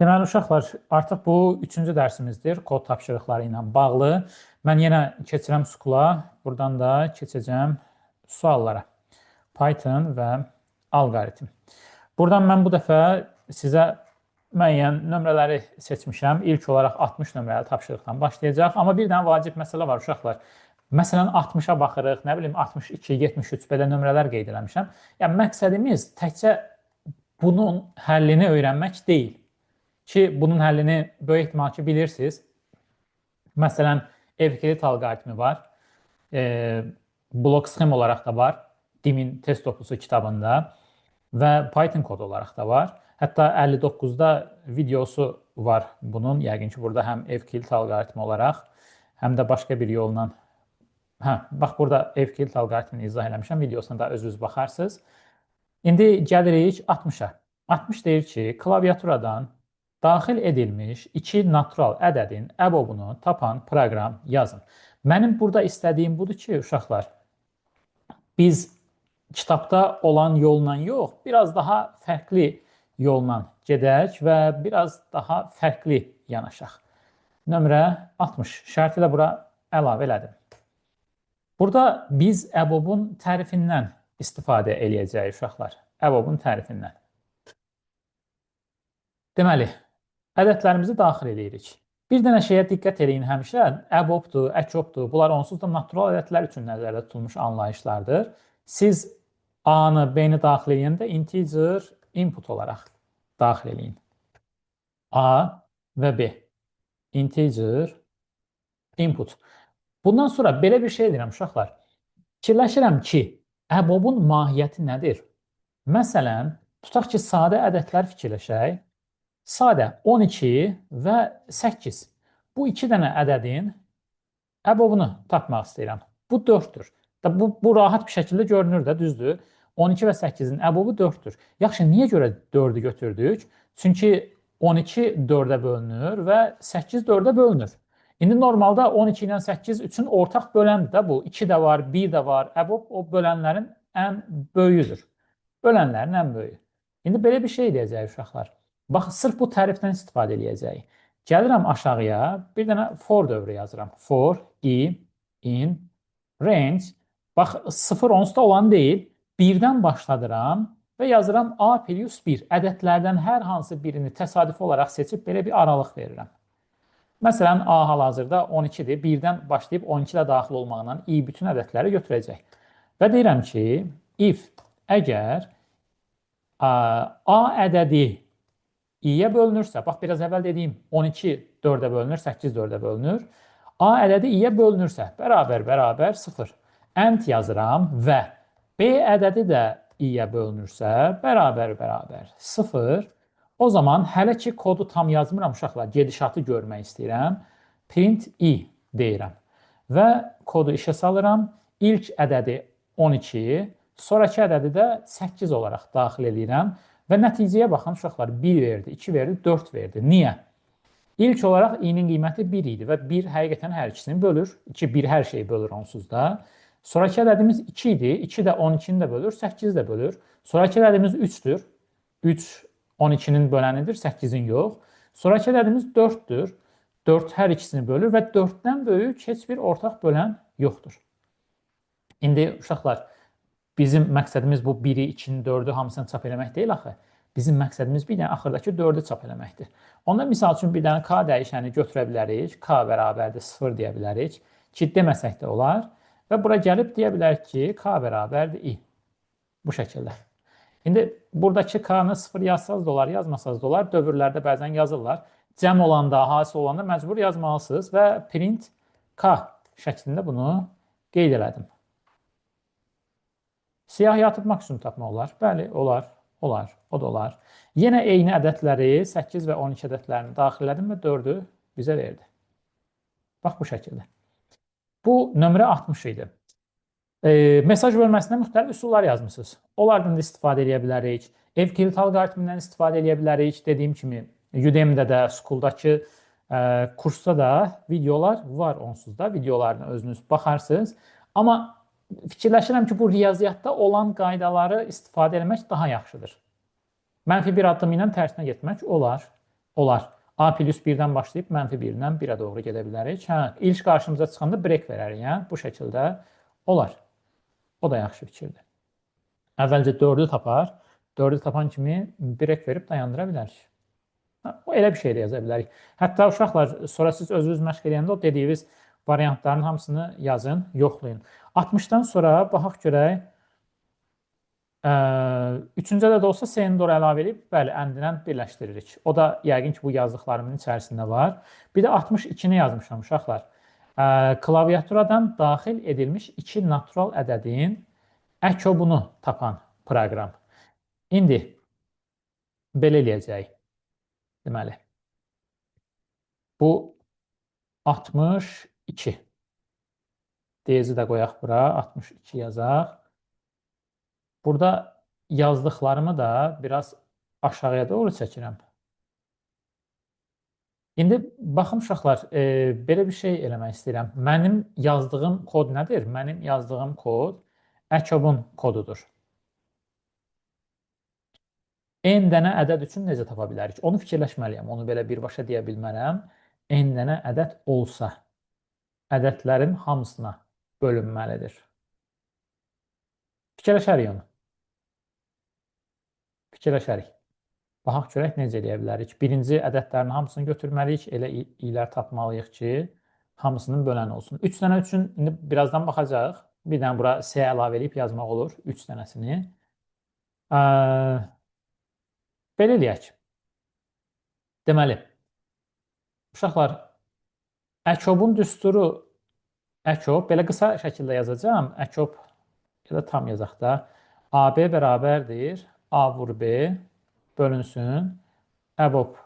Deməli, uşaqlar, artıq bu üçüncü dərsimizdir kod tapşırıqları ilə bağlı. Mən yenə keçirəm School'a, buradan da keçəcəm suallara. Python və alqoritm. Buradan mən bu dəfə sizə müəyyən nömrələri seçmişəm. İlk olaraq 60 nömrəli tapşırıqdan başlayacaq. Amma bir dənə vacib məsələ var uşaqlar. Məsələn, 60-a baxırıq, nə bilim 62, 73 belə nömrələr qeyd eləmişəm. Yəni məqsədimiz təkcə bunun həllini öyrənmək deyil. Ki bunun həllini böyük ehtimal ki bilirsiniz. Məsələn, Evklid alqoritmi var. Blok sxem olaraq da var. DİM-in test toplusu kitabında və Python kodu olaraq da var. Hətta 59-da videosu var bunun. Yəqin ki, burada həm Evklid alqoritmi olaraq, həm də başqa bir yolla. Hə, bax burada Evklid alqoritmini izah eləmişəm. Videosuna da özünüz baxarsınız. İndi gəlirik 60-a. 60 deyir ki, klaviaturadan daxil edilmiş iki natural ədədin əbobunu tapan proqram yazın. Mənim burada istədiyim budur ki, uşaqlar, biz kitabda olan yolla yox, biraz daha fərqli yolla gedək və biraz daha fərqli yanaşaq. Nömrə 60. Şərti də bura əlavə elədim. Burada biz əbobun tərifindən istifadə eləyəcəyik uşaqlar. Əbobun tərifindən. Deməli, ədədlərimizi daxil eləyirik. Bir dənə şeyə diqqət eləyin həmişə, əbobdur, əkobdur, bunlar onsuz da natural ədədlər üçün nəzərdə tutulmuş anlayışlardır. Siz A-nı, B-ni daxil eləyəndə integer input olaraq daxil eləyin. A və B. Integer input. Bundan sonra belə bir şey edirəm uşaqlar. Fikirləşirəm ki, əbobun mahiyyəti nədir? Məsələn, tutaq ki, sadə ədədlər fikirləşək. Sadə 12 və 8. Bu iki dənə ədədin əbobunu tapmaq istəyirəm. Bu 4-dür. Bu rahat bir şəkildə görünür də, düzdür? 12 və 8-in əbobu 4-dür. Yaxşı, niyə görə 4-ü götürdük? Çünki 12 4-ə bölünür və 8 4-ə bölünür. İndi normalda 12 ilə 8 üçün ortaq böləndir də bu. 2 də var, 1 də var. Əbob o bölənlərin ən böyüyüdür. Bölənlərin ən böyüyü. İndi belə bir şey deyəcəyik uşaqlar. Bax, sırf bu tərifdən istifadə eləyəcəyik. Gəlirəm aşağıya, bir dənə for dövrü yazıram. For i in range. Bax, 0 onsuz da olan deyil. 1-dən başladıram və yazıram A plus 1. Ədədlərdən hər hansı birini təsadüfi olaraq seçib belə bir aralıq verirəm. Məsələn, A hal-hazırda 12-dir. 1-dən başlayıb 12 ilə daxil olmaqla i bütün ədədləri götürəcək. Və deyirəm ki, if əgər A ədədi i-yə bölünürsə, bax biraz əvvəl dediyim 12 4-ə bölünür, 8 4-ə bölünür. A ədədi i-yə bölünürsə, bərabər bərabər 0. And yazıram və B ədədi də i-yə bölünürsə, bərabər bərabər 0. O zaman hələ ki kodu tam yazmıram uşaqlar, gedişatı görmək istəyirəm. Print i deyirəm və kodu işə salıram. İlk ədədi 12, sonrakı ədədi də 8 olaraq daxil eləyirəm. Və nəticəyə baxın uşaqlar, 1 verdi, 2 verdi, 4 verdi. Niyə? İlk olaraq i-nin qiyməti 1 idi və 1 həqiqətən hər ikisini bölür. 2, 1 hər şeyi bölür onsuz da. Sonrakı ədədimiz 2 idi. 2 də 12-ni də bölür, 8-i də bölür. Sonrakı ədədimiz 3-dür. 3 12-nin bölənidir, 8-in yox. Sonrakı ədədimiz 4-dür. 4 hər ikisini bölür və 4-dən böyük heç bir ortaq bölən yoxdur. İndi uşaqlar, bizim məqsədimiz bu 1-i, 2-ni, 4-ü hamısını çap eləmək deyil axı. Bizim məqsədimiz bir dənə axırdakı 4-ü çap eləməkdir. Onda misal üçün bir dənə k dəyişəni götürə bilərik. K bərabərdir 0 deyə bilərik. Ki deməsək də olar. Və bura gəlib deyə bilərik ki, k bərabərdir i. Bu şəkildə. İndi buradakı k-nı 0 yazsanız da olar, yazmasanız da olar. Dövrlərdə bəzən yazırlar. Cəm olanda, hasil olanda məcbur yazmalısınız və print k şəklində bunu qeyd elədim. Siyahıya atıb maksimum tapmaq olar. Bəli, olar, olar, o da olar. Yenə eyni ədədləri 8 və 12 ədədlərini daxil elədim və 4-ü bizə verdi. Bax bu şəkildə. Bu nömrə 60 idi. Mesaj bölməsinə müxtəlif üsullar yazmısınız. Onlardan da istifadə edə bilərik. Evklid alqoritmindən istifadə edə bilərik. Dediyim kimi Udemy'də də, School'dakı kursda da videolar var onsuz da. Videolarına özünüz baxarsınız. Amma fikirləşirəm ki, bu riyaziyyatda olan qaydaları istifadə etmək daha yaxşıdır. Mənfi bir addım ilə tərsinə getmək olar. Olar. A plus 1-dən başlayıb mənfi 1-dən 1-ə doğru gedə bilərik. Hə, ilk qarşımıza çıxanda break verərik. Hə? Bu şəkildə olar. O da yaxşı fikirdir. Əvvəlcə 4-ü tapar. 4-ü tapan kimi break verib dayandıra bilərik. Hə, o elə bir şey də yaza bilərik. Hətta uşaqlar, sonra siz özünüz məşq edəndə o dediyiniz variantların hamısını yazın, yoxlayın. 60-dan sonra baxaq görək. Üçüncü ədəd olsa S-ni doğru əlavə edib, bəli, əndinə birləşdiririk. O da yəqin ki, bu yazdıqlarımın içərisində var. Bir də 62-ni yazmışam uşaqlar. Klaviaturadan daxil edilmiş iki natural ədədin əkobunu tapan proqram. İndi belə eləyəcəyik. Deməli, bu 62. Dezi də qoyaq bura, 62 yazaq. Burada yazdıqlarımı da biraz aşağıya doğru çəkirəm. İndi baxın uşaqlar, belə bir şey eləmək istəyirəm. Mənim yazdığım kod nədir? Mənim yazdığım kod əkobun kodudur. N dənə ədəd üçün necə tapa bilərik? Onu fikirləşməliyəm. Onu belə birbaşa deyə bilmərəm. N dənə ədəd olsa, ədədlərin hamısına bölünməlidir. Fikirləşərik onu. Fikirləşərik. Baxaq görək necə eləyə bilərik. Birinci ədədlərin hamısını götürməliyik. Elə i'lər tapmalıyıq ki, hamısının böləni olsun. 3 dənə üçün indi birazdan baxacağıq. Bir dənə bura S əlavə edib yazmaq olur. 3 dənəsini. Belə eləyək. Deməli, uşaqlar, əkobun düsturu əkob, belə qısa şəkildə yazacağam. Əkob ya da tam yazaq da. AB bərabərdir. A vur B bölünsün. Əbob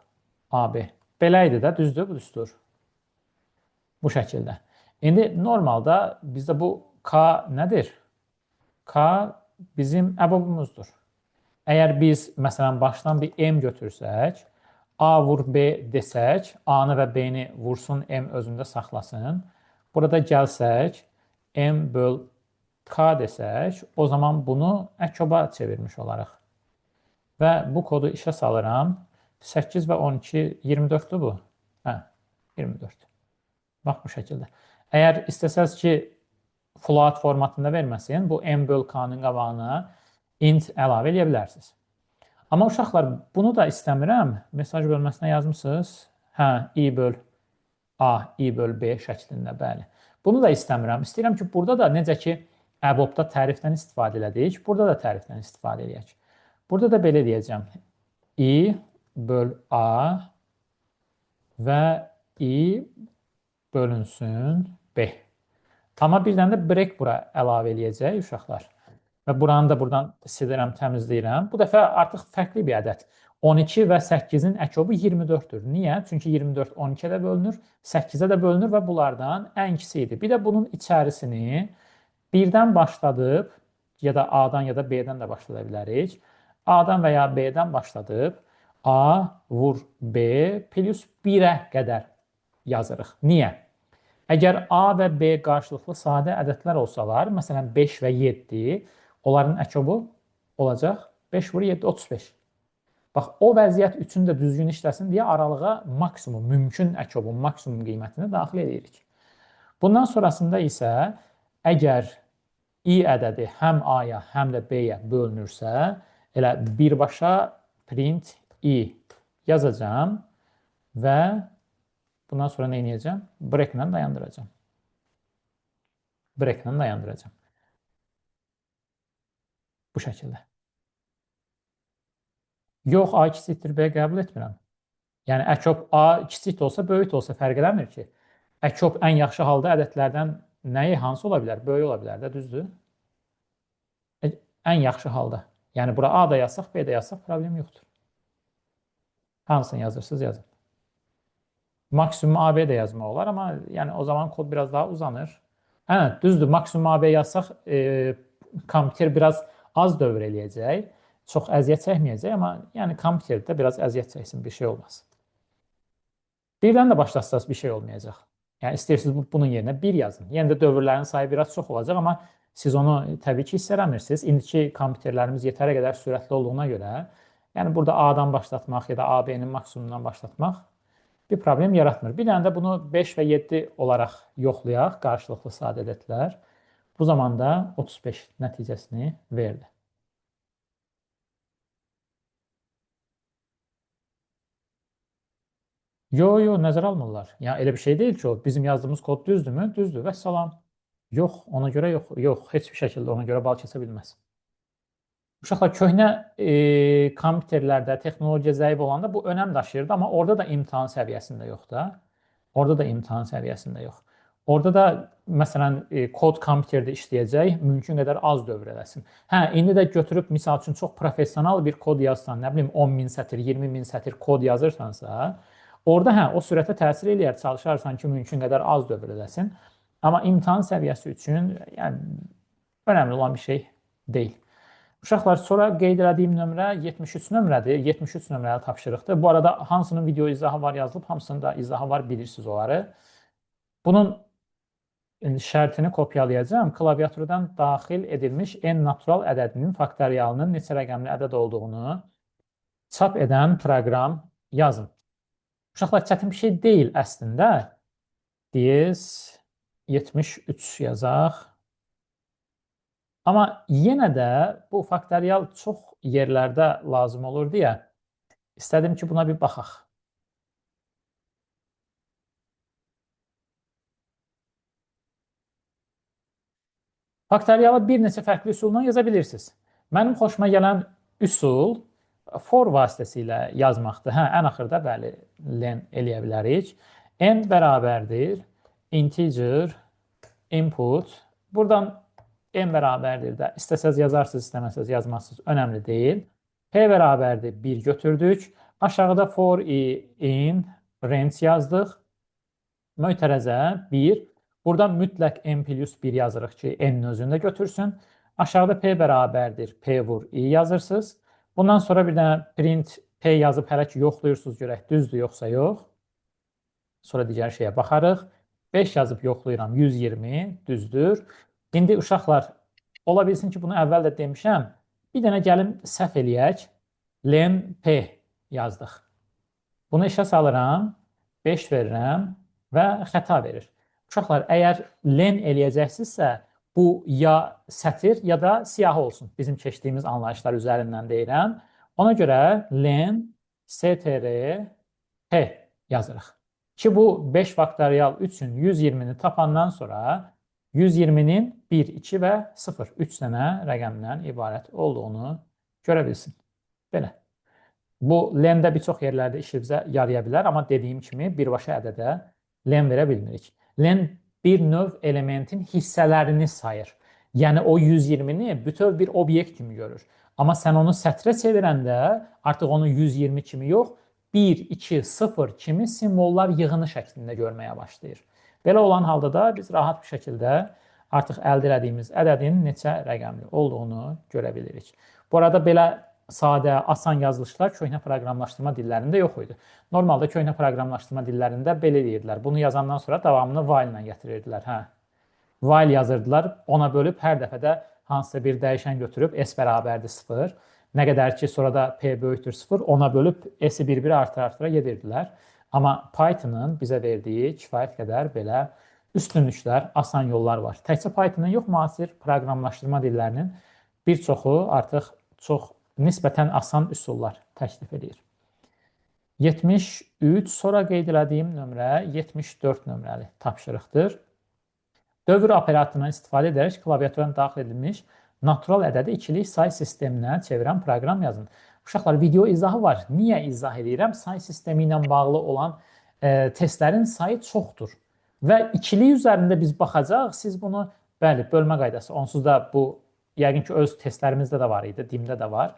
AB. Belə idi də, düzdür bu düstur. Bu şəkildə. İndi normalda bizdə bu K nədir? K bizim əbobumuzdur. Əgər biz məsələn başdan bir M götürsək, A vur B desək, A-nı və B-ni vursun, M özündə saxlasın. Burada gəlsək, M böl K desək, o zaman bunu əkoba çevirmiş olarıq. Və bu kodu işə salıram. 8 və 12, 24-dür bu. Hə, 24. Bax bu şəkildə. Əgər istəsəz ki, float formatında verməsin, bu M böl K-nın qabağına int əlavə eləyə bilərsiniz. Amma uşaqlar, bunu da istəmirəm. Mesaj bölməsinə yazmısınız. Hə, I böl A, I böl B şəklində, bəli. Bunu da istəmirəm. İstəyirəm ki, burada da necə ki, əbobda tərifdən istifadə elədik, burada da tərifdən istifadə eləyək. Burada da belə deyəcəm. I böl A və I bölünsün B. Amma bir dənə də break bura əlavə eləyəcək uşaqlar. Və buranı da buradan silirəm, təmizləyirəm. Bu dəfə artıq fərqli bir ədəd. 12 və 8-in əkobu 24-dür. Niyə? Çünki 24 12-ə də bölünür, 8-ə də bölünür və bunlardan ən kiçiyi idi. Bir də bunun içərisini 1-dən başladıb, ya da A-dan ya da B-dən də başlada bilərik. A-dan və ya B-dən başladıb, A vur B plus 1-ə qədər yazırıq. Niyə? Əgər A və B qarşılıqlı sadə ədədlər olsalar, məsələn 5 və 7, onların əkobu olacaq 5 vur 7, 35. Bax, o vəziyyət üçün də düzgün işləsin deyə aralığa maksimum, mümkün əkobun maksimum qiymətini daxil edirik. Bundan sonrasında isə əgər i ədədi həm A-ya, həm də B-yə bölünürsə, elə birbaşa print i yazacağam və bundan sonra nə edəcəm? Break-lə dayandıracağam. Break-lə dayandıracağam. Bu şəkildə. Yox, A kiçikdir, B qəbul etmirəm. Yəni, əkob A kiçik də olsa, böyük də olsa fərq eləmir ki. Əkob ən yaxşı halda ədədlərdən nəyi, hansı ola bilər? Böyük ola bilər də, düzdür? Ən yaxşı halda. Yəni, bura A da yazsaq, B də yazsaq, problem yoxdur. Hansını yazırsınız, yazın. Maksimum AB də yazmaq olar, amma yəni, o zaman kod biraz daha uzanır. Hə, düzdür, maksimum AB yazsaq, kompüter biraz az dövr eləyəcək. Çox əziyyət çəkməyəcək, amma yəni kompüterdə biraz əziyyət çəksin, bir şey olmaz. Birdən də başlasanız bir şey olmayacaq. Yəni istəyirsiniz bunun yerinə 1 yazın. Yenə də dövrlərin sayı biraz çox olacaq, amma siz onu təbii ki hiss eləmirsiniz. İndiki kompüterlərimiz yetəri qədər sürətli olduğuna görə Yəni burada A-dan başlatmaq ya da AB-nin maksimumundan başlatmaq bir problem yaratmır. Bir dənə də bunu 5 və 7 olaraq yoxlayaq, qarşılıqlı sadə ədədlər. Bu zaman da 35 nəticəsini verdi. Yo, yo, nəzərə almırlar. Yəni elə bir şey deyil ki, o bizim yazdığımız kod düzdürmü? Düzdür. Vəssalam. Yox, ona görə yox, yox, heç bir şəkildə ona görə bal kəsə bilməz. Uşaqlar, köhnə kompüterlərdə texnologiya zəif olanda bu önəm daşıyırdı, amma orada da imtahan səviyyəsində yox da. Orada da imtahan səviyyəsində yox. Orada da məsələn kod kompüterdə işləyəcək, mümkün qədər az dövr eləsin. Hə, indi də götürüb misal üçün çox professional bir kod yazsan, nə bilim 10 min sətir, 20 min sətir kod yazırsansa, orada hə, o sürətə təsir eləyər, çalışarsan ki, mümkün qədər az dövr eləsin. Amma imtahan səviyyəsi üçün yəni önəmli olan bir şey deyil. Uşaqlar, sonra qeyd elədiyim nömrə 73 nömrədir. 73 nömrəli tapşırıqdır. Bu arada hansının video izahı var yazılıb, hamısının da izahı var, bilirsiniz onları. Bunun şərtini kopyalayacağam. Klaviaturdan daxil edilmiş n natural ədədinin faktorialının neçə rəqəmli ədəd olduğunu çap edən proqram yazın. Uşaqlar, çətin bir şey deyil əslində. Diz 73 yazaq. Amma yenə də bu faktorial çox yerlərdə lazım olur deyə istədim ki, buna bir baxaq. Faktorialı bir neçə fərqli üsulla yaza bilirsiniz. Mənim xoşuma gələn üsul for vasitəsilə yazmaqdır. Hə, ən axırda bəli, len eləyə bilərik. N bərabərdir integer input. Buradan n bərabərdir də. İstəsəz yazarsınız, istəməsəz yazmazsınız. Önəmli deyil. P bərabərdir 1 götürdük. Aşağıda for i in range yazdıq. Mötərəzə 1. Burada mütləq n plus 1 yazırıq ki, n-in özünü də götürsün. Aşağıda p bərabərdir p vur i yazırsınız. Bundan sonra bir dənə print p yazıb hələ ki yoxlayırsınız görək düzdür yoxsa yox. Sonra digər şeyə baxarıq. 5 yazıb yoxlayıram 120 düzdür. İndi uşaqlar, ola bilsin ki, bunu əvvəl də demişəm. Bir dənə gəlin səhv eləyək. Len p yazdıq. Bunu işə salıram, 5 verirəm və xəta verir. Uşaqlar, əgər len eləyəcəksinizsə, bu ya sətir ya da siyahı olsun. Bizim keçdiyimiz anlayışlar üzərindən deyirəm. Ona görə len str p yazırıq. Ki, bu 5 faktorial üçün 120-ni tapandan sonra 120-nin 1, 2 və 0, 3 dənə rəqəmdən ibarət olduğunu görə bilsin. Belə. Bu, len-də bir çox yerlərdə işimizə yaraya bilər, amma dediyim kimi birbaşa ədədə len verə bilmirik. Len bir növ elementin hissələrini sayır. Yəni o 120-ni bütöv bir obyekt kimi görür. Amma sən onu sətrə çevirəndə artıq onu 120 kimi yox, 1, 2, 0 kimi simvollar yığını şəklində görməyə başlayır. Belə olan halda da biz rahat bir şəkildə artıq əldə elədiyimiz ədədin neçə rəqəmli olduğunu görə bilirik. Bu arada belə sadə, asan yazılışlar köhnə proqramlaşdırma dillərində yox idi. Normalda köhnə proqramlaşdırma dillərində belə deyirdilər. Bunu yazandan sonra davamını while ilə gətirirdilər. Hə. While yazırdılar, ona bölüb hər dəfə də hansısa bir dəyişən götürüb S bərabərdir 0. Nə qədər ki, sonra da P böyükdür 0, ona bölüb S-i bir-bir artıra-artıra gedirdilər. Amma Python'ın bizə verdiyi kifayət qədər belə üstünlüklər, asan yollar var. Təkcə Python'ın yox, müasir proqramlaşdırma dillərinin bir çoxu artıq çox nisbətən asan üsullar təklif edir. 73, sonra qeyd elədiyim nömrə 74 nömrəli tapşırıqdır. Dövr operatorundan istifadə edərək klaviaturan daxil edilmiş natural ədədi ikilik say sisteminə çevirən proqram yazın. Uşaqlar, video izahı var. Niyə izah edirəm? Say sistemi ilə bağlı olan testlərin sayı çoxdur. Və ikilik üzərində biz baxacaq. Siz bunu, bəli, bölmə qaydası. Onsuz da bu, yəqin ki, öz testlərimizdə də var idi, DİM-də də var.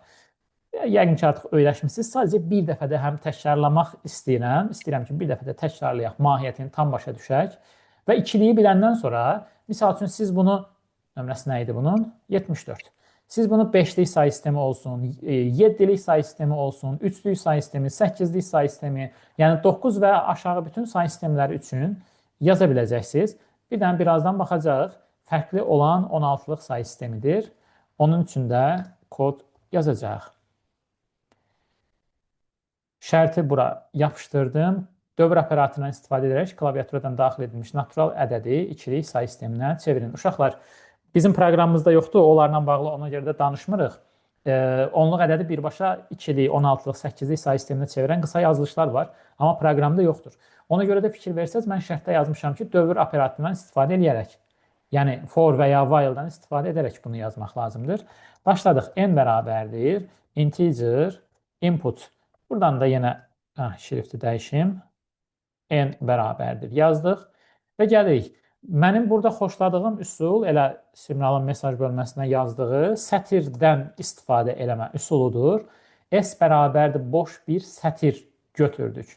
Yəqin ki, artıq öyrəşmişsiniz. Sadəcə bir dəfə də həm təkrarlamaq istəyirəm. İstəyirəm ki, bir dəfə də təkrarlayaq, mahiyyətini tam başa düşək. Və ikiliyi biləndən sonra, misal üçün, siz bunu, nömrəsi nə idi bunun? 74. Siz bunu 5-lik say sistemi olsun, 7-lik say sistemi olsun, 3-lük say sistemi, 8-lik say sistemi, yəni 9 və aşağı bütün say sistemləri üçün yaza biləcəksiniz. Bir dənə birazdan baxacağıq. Fərqli olan 16-lıq say sistemidir. Onun üçün də kod yazacağıq. Şərti bura yapışdırdım. Dövr operatorundan istifadə edərək klaviaturadan daxil edilmiş natural ədədi ikilik say sisteminə çevirin. Uşaqlar, bizim proqramımızda yoxdur, onlarla bağlı ona görə də danışmırıq. Onluq ədədi birbaşa ikilik, 16-lıq, 8-lik say sisteminə çevirən qısa yazılışlar var, amma proqramda yoxdur. Ona görə də fikir versəz, mən şərtdə yazmışam ki, dövr operatorundan istifadə eləyərək, yəni for və ya while-dan istifadə edərək bunu yazmaq lazımdır. Başladıq. N bərabərdir integer input. Buradan da yenə şrifti dəyişim. N bərabərdir yazdıq və gəlirik. Mənim burada xoşladığım üsul elə Simralın mesaj bölməsinə yazdığı sətirdən istifadə eləmə üsuludur. S bərabərdir boş bir sətir götürdük.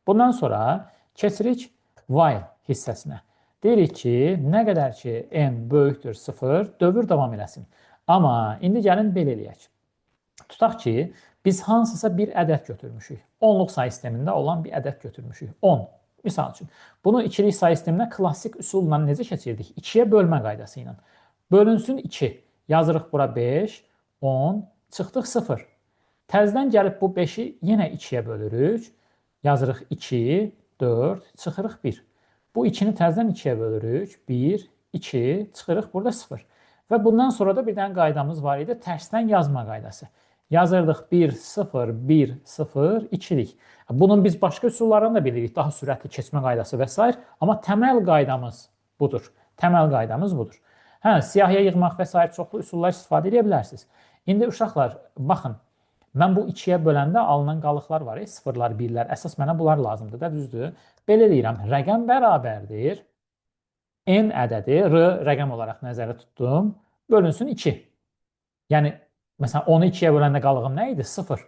Bundan sonra keçirik while hissəsinə. Deyirik ki, nə qədər ki n böyükdür 0, dövr davam eləsin. Amma indi gəlin belə eləyək. Tutaq ki, biz hansısa bir ədəd götürmüşük. Onluq say sistemində olan bir ədəd götürmüşük. 10. Misal üçün, bunu ikilik say sisteminə klassik üsulla necə keçirdik? 2-yə bölmə qaydası ilə. Bölünsün 2. Yazırıq bura 5, 10, çıxdıq 0. Təzədən gəlib bu 5-i yenə 2-yə bölürük. Yazırıq 2, 4, çıxırıq 1. Bu 2-ni təzədən 2-yə bölürük. 1, 2, çıxırıq burada 0. Və bundan sonra da bir dənə qaydamız var idi. Tərsdən yazma qaydası. Yazırdıq 1, 0, 1, 0, 2-lik. Bunun biz başqa üsullarını da bilirik. Daha sürətli keçmə qaydası və s. Amma təməl qaydamız budur. Təməl qaydamız budur. Hə, siyahıya yığmaq və s. Çoxlu üsullar istifadə edə bilərsiniz. İndi uşaqlar, baxın, mən bu 2-yə böləndə alınan qalıqlar var, sıfırlar, birlər. Əsas mənə bunlar lazımdır da, düzdür? Belə deyirəm, rəqəm bərabərdir. N ədədi, R rəqəm olaraq nəzərdə tutdum, bölünsün 2. Yəni, məsələn, 10-u 2-yə böləndə qalığım nə idi? 0.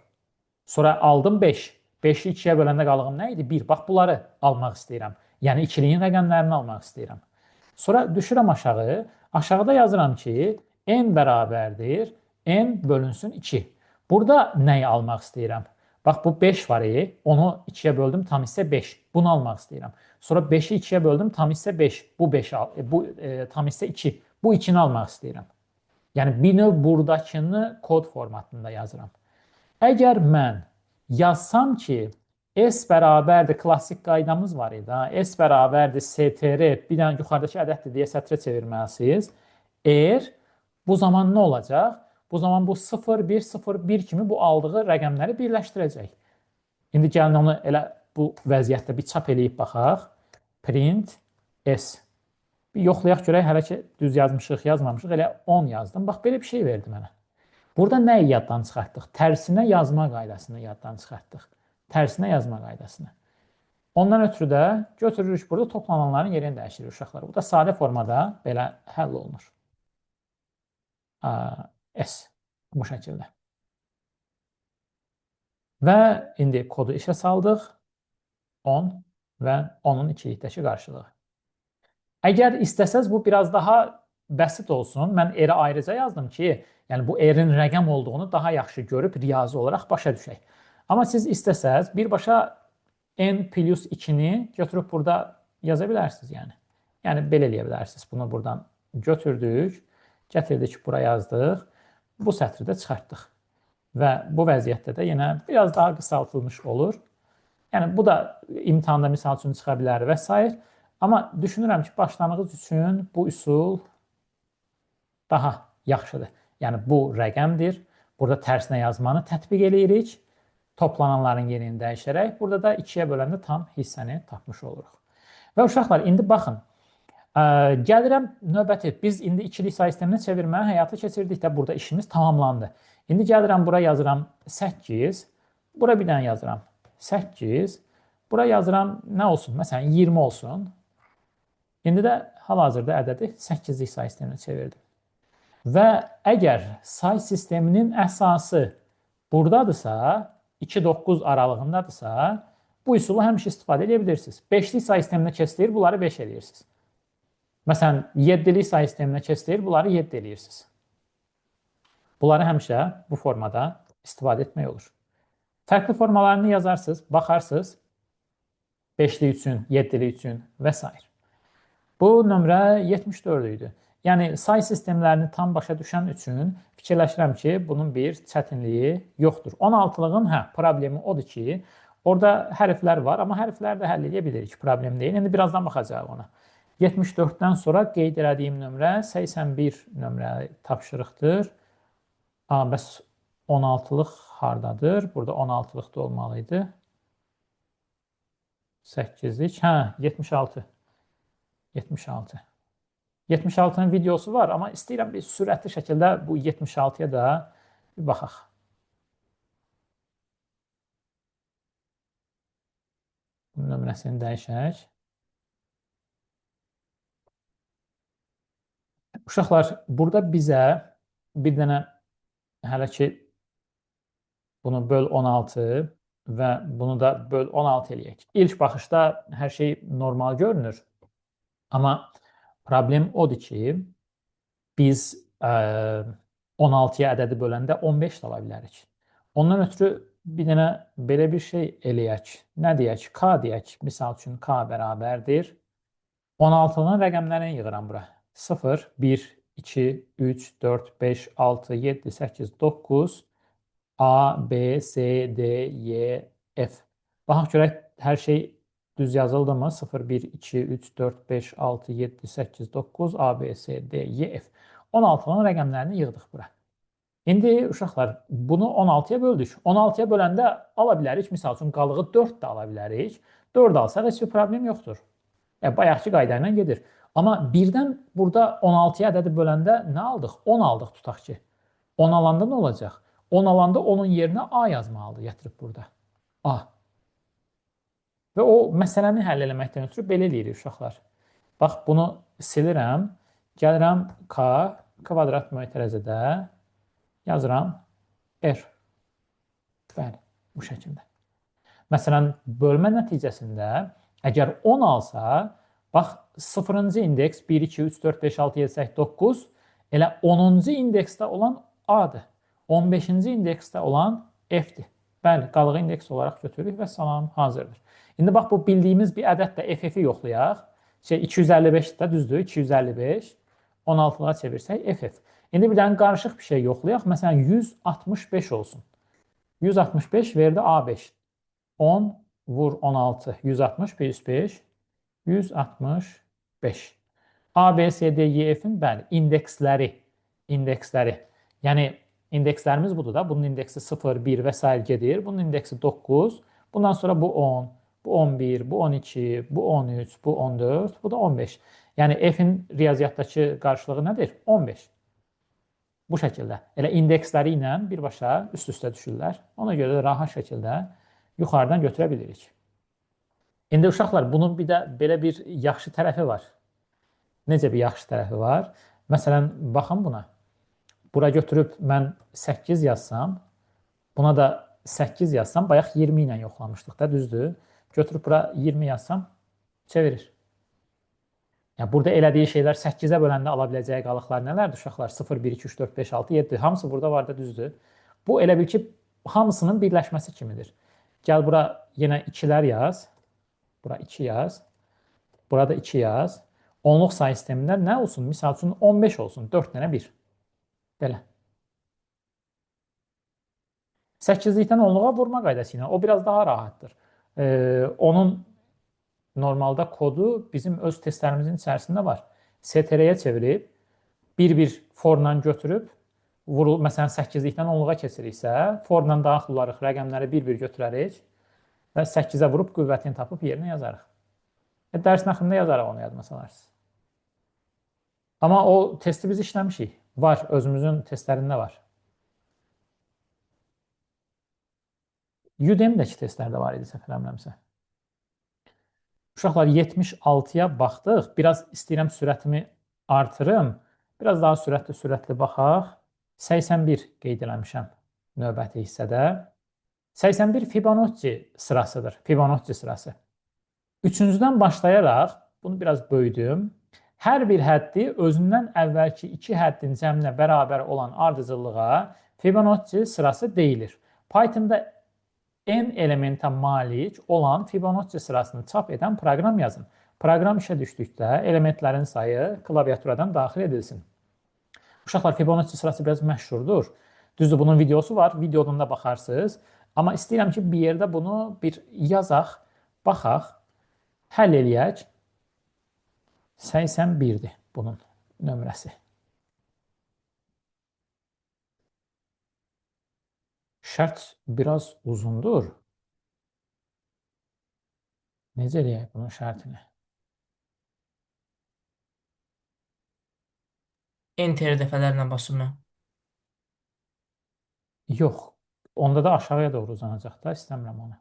Sonra aldım 5. 5-i 2-yə böləndə qalığım nə idi? 1. Bax, bunları almaq istəyirəm. Yəni, ikiliyin rəqəmlərini almaq istəyirəm. Sonra düşürəm aşağı. Aşağıda yazıram ki, n bərabərdir. N bölünsün 2. Burada nəyi almaq istəyirəm? Bax, bu 5 var, onu 2-yə böldüm, tam hissə 5. Bunu almaq istəyirəm. Sonra 5-i 2-yə böldüm, tam hissə 5. Bu 5, bu tam hissə 2. Bu 2-ni almaq istəyirəm. Yəni, bir növ buradakını kod formatında yazıram. Əgər mən yazsam ki, S bərabərdir, klassik qaydamız var idi. Ha? S bərabərdir STR, bir dənə yuxarıdakı ədəddir deyə sətrə çevirməlisiniz. R, bu zaman nə olacaq? Bu zaman bu 0, 1, 0, 1 kimi bu aldığı rəqəmləri birləşdirəcək. İndi gəlin onu elə bu vəziyyətdə bir çap eləyib baxaq. Print S. Bir yoxlayaq görək, hələ ki düz yazmışıq, yazmamışıq. Elə 10 yazdım. Bax, belə bir şey verdi mənə. Burada nəyi yaddan çıxartdıq? Tərsinə yazma qaydasını yaddan çıxartdıq. Tərsinə yazma qaydasını. Ondan ötürü də götürürük burada toplananların yerini dəyişirik uşaqlar. Bu da sadə formada belə həll olunur. S bu şəkildə. Və indi kodu işə saldıq. 10 və 10-un ikilikdəki qarşılığı. Əgər istəsəz bu biraz daha bəsit olsun. Mən R-i ayrıca yazdım ki, yəni bu R-in rəqəm olduğunu daha yaxşı görüb riyazi olaraq başa düşək. Amma siz istəsəz birbaşa n plus 2-ni götürüb burada yaza bilərsiniz yəni. Yəni belə eləyə bilərsiniz. Bunu buradan götürdük, gətirdik, bura yazdıq. Bu sətri də çıxartdıq. Və bu vəziyyətdə də yenə biraz daha qısaltılmış olur. Yəni bu da imtahanda misal üçün çıxa bilər və s. Amma düşünürəm ki, başlanğıc üçün bu üsul daha yaxşıdır. Yəni bu rəqəmdir. Burada tərsinə yazmanı tətbiq eləyirik. Toplananların yerini dəyişərək. Burada da 2-yə böləndə tam hissəni tapmış oluruq. Və uşaqlar, indi baxın. Gəlirəm növbəti. Biz indi ikilik say sisteminə çevirməyi həyata keçirdik də burada işimiz tamamlandı. İndi gəlirəm bura yazıram 8. Bura bir dənə yazıram 8. Bura yazıram nə olsun? Məsələn 20 olsun. İndi də hal-hazırda ədədi 8-lik say sisteminə çevirdim. Və əgər say sisteminin əsası buradadırsa, 2-9 aralığındadırsa, bu üsulu həmişə istifadə edə bilirsiniz. 5-lik say sisteminə keçirir, bunları 5 eləyirsiniz. Məsələn, 7-lik say sisteminə keçirir, bunları 7 eləyirsiniz. Bunları həmişə bu formada istifadə etmək olur. Fərqli formalarını yazarsınız, baxarsınız. 5-lik üçün, 7-lik üçün və s. Bu nömrə 74 idi. Yəni, say sistemlərini tam başa düşən üçün fikirləşirəm ki, bunun bir çətinliyi yoxdur. 16-lığın problemi odur ki, Orada hərflər var, amma hərfləri də həll edə bilirik, problem deyil. İndi birazdan baxacağıq ona. 74-dən sonra qeyd elədiyim nömrə 81 nömrəli tapşırıqdır. Bəs 16-lıq hardadır? Burada 16-lıq da olmalı idi. 8-lik, hə, 76. 76. 76-nın videosu var, amma istəyirəm bir sürətli şəkildə bu 76-ya da bir baxaq. Bunun nömrəsini dəyişək. Uşaqlar, burada bizə bir dənə hələ ki bunu böl 16 və bunu da böl 16 eləyək. İlk baxışda hər şey normal görünür. Amma problem odur ki, biz 16-ya ədədi böləndə 15 də ala bilərik. Ondan ötürü bir dənə belə bir şey eləyək. Nə deyək? K deyək. Misal üçün K bərabərdir. 16-nın rəqəmlərini yığıram bura. 0, 1, 2, 3, 4, 5, 6, 7, 8, 9, A, B, C, D, Y, F. Baxaq görək hər şey düz yazıldı mı? 0, 1, 2, 3, 4, 5, 6, 7, 8, 9, A, B, C, D, Y, F. 16-nın rəqəmlərini yığdıq bura. İndi uşaqlar, bunu 16-ya böldük. 16-ya böləndə ala bilərik. Misal üçün, qalığı 4 də ala bilərik. 4 alsaq heç bir problem yoxdur. Bayaqki qayda ilə gedir. Amma birdən burada 16-ya ədədi böləndə nə aldıq? 10 aldıq tutaq ki. 10 alanda nə olacaq? 10 alanda onun yerinə A yazmalıdır, gətirib burada. A. Və o məsələni həll eləməkdən ötürü belə eləyirik uşaqlar. Bax, bunu silirəm. Gəlirəm K kvadrat mötərəzədə yazıram R. Bəli, bu şəkildə. Məsələn, bölmə nəticəsində əgər 10 alsa, bax, 0-cı indeks 1, 2, 3, 4, 5, 6, 7, 8, 9, elə 10-cu indeksdə olan A-dır. 15-ci indeksdə olan F-dir. Bəli, qalığı indeks olaraq götürürük və salam hazırdır. İndi bax, bu bildiyimiz bir ədəd də FF-i yoxlayaq. 255 də düzdür, 255. 16-lığa çevirsək FF. İndi bir dənə qarışıq bir şey yoxlayaq. Məsələn, 165 olsun. 165 verdi A5. 10 vur 16, 160, 505, 165. A, B, C, D, Y, F-in, bəli, indeksləri. Yəni, indekslərimiz budur da. Bunun indeksi 0, 1 və s. gedir. Bunun indeksi 9. Bundan sonra bu 10, bu 11, bu 12, bu 13, bu 14, bu da 15. Yəni, F-in riyaziyyatdakı qarşılığı nədir? 15. Bu şəkildə. Elə indeksləri ilə birbaşa üst-üstə düşürlər. Ona görə də rahat şəkildə yuxarıdan götürə bilirik. İndi uşaqlar, bunun bir də belə bir yaxşı tərəfi var. Necə bir yaxşı tərəfi var? Məsələn, baxın buna. Bura götürüb mən 8 yazsam, buna da 8 yazsam, bayaq 20 ilə yoxlamışdıq da, düzdür? Götürüb bura 20 yazsam, çevirir. Yəni, burada elədiyi şeylər 8-ə böləndə ala biləcəyi qalıqlar nələrdir uşaqlar? 0, 1, 2, 3, 4, 5, 6, 7. Hamısı burada var da, düzdür? Bu elə bil ki, hamısının birləşməsi kimidir. Gəl bura yenə 2-lər yaz. Bura 2 yaz. Burada 2 yaz. Onluq sayı sistemində nə olsun? Misal üçün 15 olsun. 4 dənə 1. Belə. 8-likdən onluğa vurma qaydası ilə. O biraz daha rahatdır. Onun normalda kodu bizim öz testlərimizin içərisində var. STR-yə çevirib, bir-bir forla götürüb, vurul, məsələn 8-likdən onluğa keçiriksə, forla daxil olarıq, rəqəmləri bir-bir götürərik və 8-ə vurub qüvvətini tapıb yerinə yazarıq. Dərsin axırında yazarıq onu yadıma salarsınız. Amma o testi biz işləmişik. Var, özümüzün testlərində var. Udemy-dəki testlərdə var idi, səhv eləmirəmsə. Uşaqlar, 76-ya baxdıq. Biraz istəyirəm sürətimi artırım. Biraz daha sürətli baxaq. 81 qeyd eləmişəm növbəti hissədə. 81 Fibonacci sırasıdır. Fibonacci sırası. Üçüncüdən başlayaraq, bunu biraz böyüdüm. Hər bir həddi özündən əvvəlki iki həddin cəminə bərabər olan ardıcıllığa Fibonacci sırası deyilir. Pythonda n elementə malik olan Fibonacci sırasını çap edən proqram yazın. Proqram işə düşdükdə elementlərin sayı klaviaturadan daxil edilsin. Uşaqlar, Fibonacci sırası biraz məşhurdur. Düzdür, bunun videosu var. Videodan da baxarsınız. Amma istəyirəm ki, bir yerdə bunu bir yazaq, baxaq, həll eləyək. 81-dir bunun nömrəsi. Şərt biraz uzundur. Necə eləyək bunun şərtini? Enter dəfələrlə basım mən. Yox, onda da aşağıya doğru uzanacaq da, istəmirəm onu.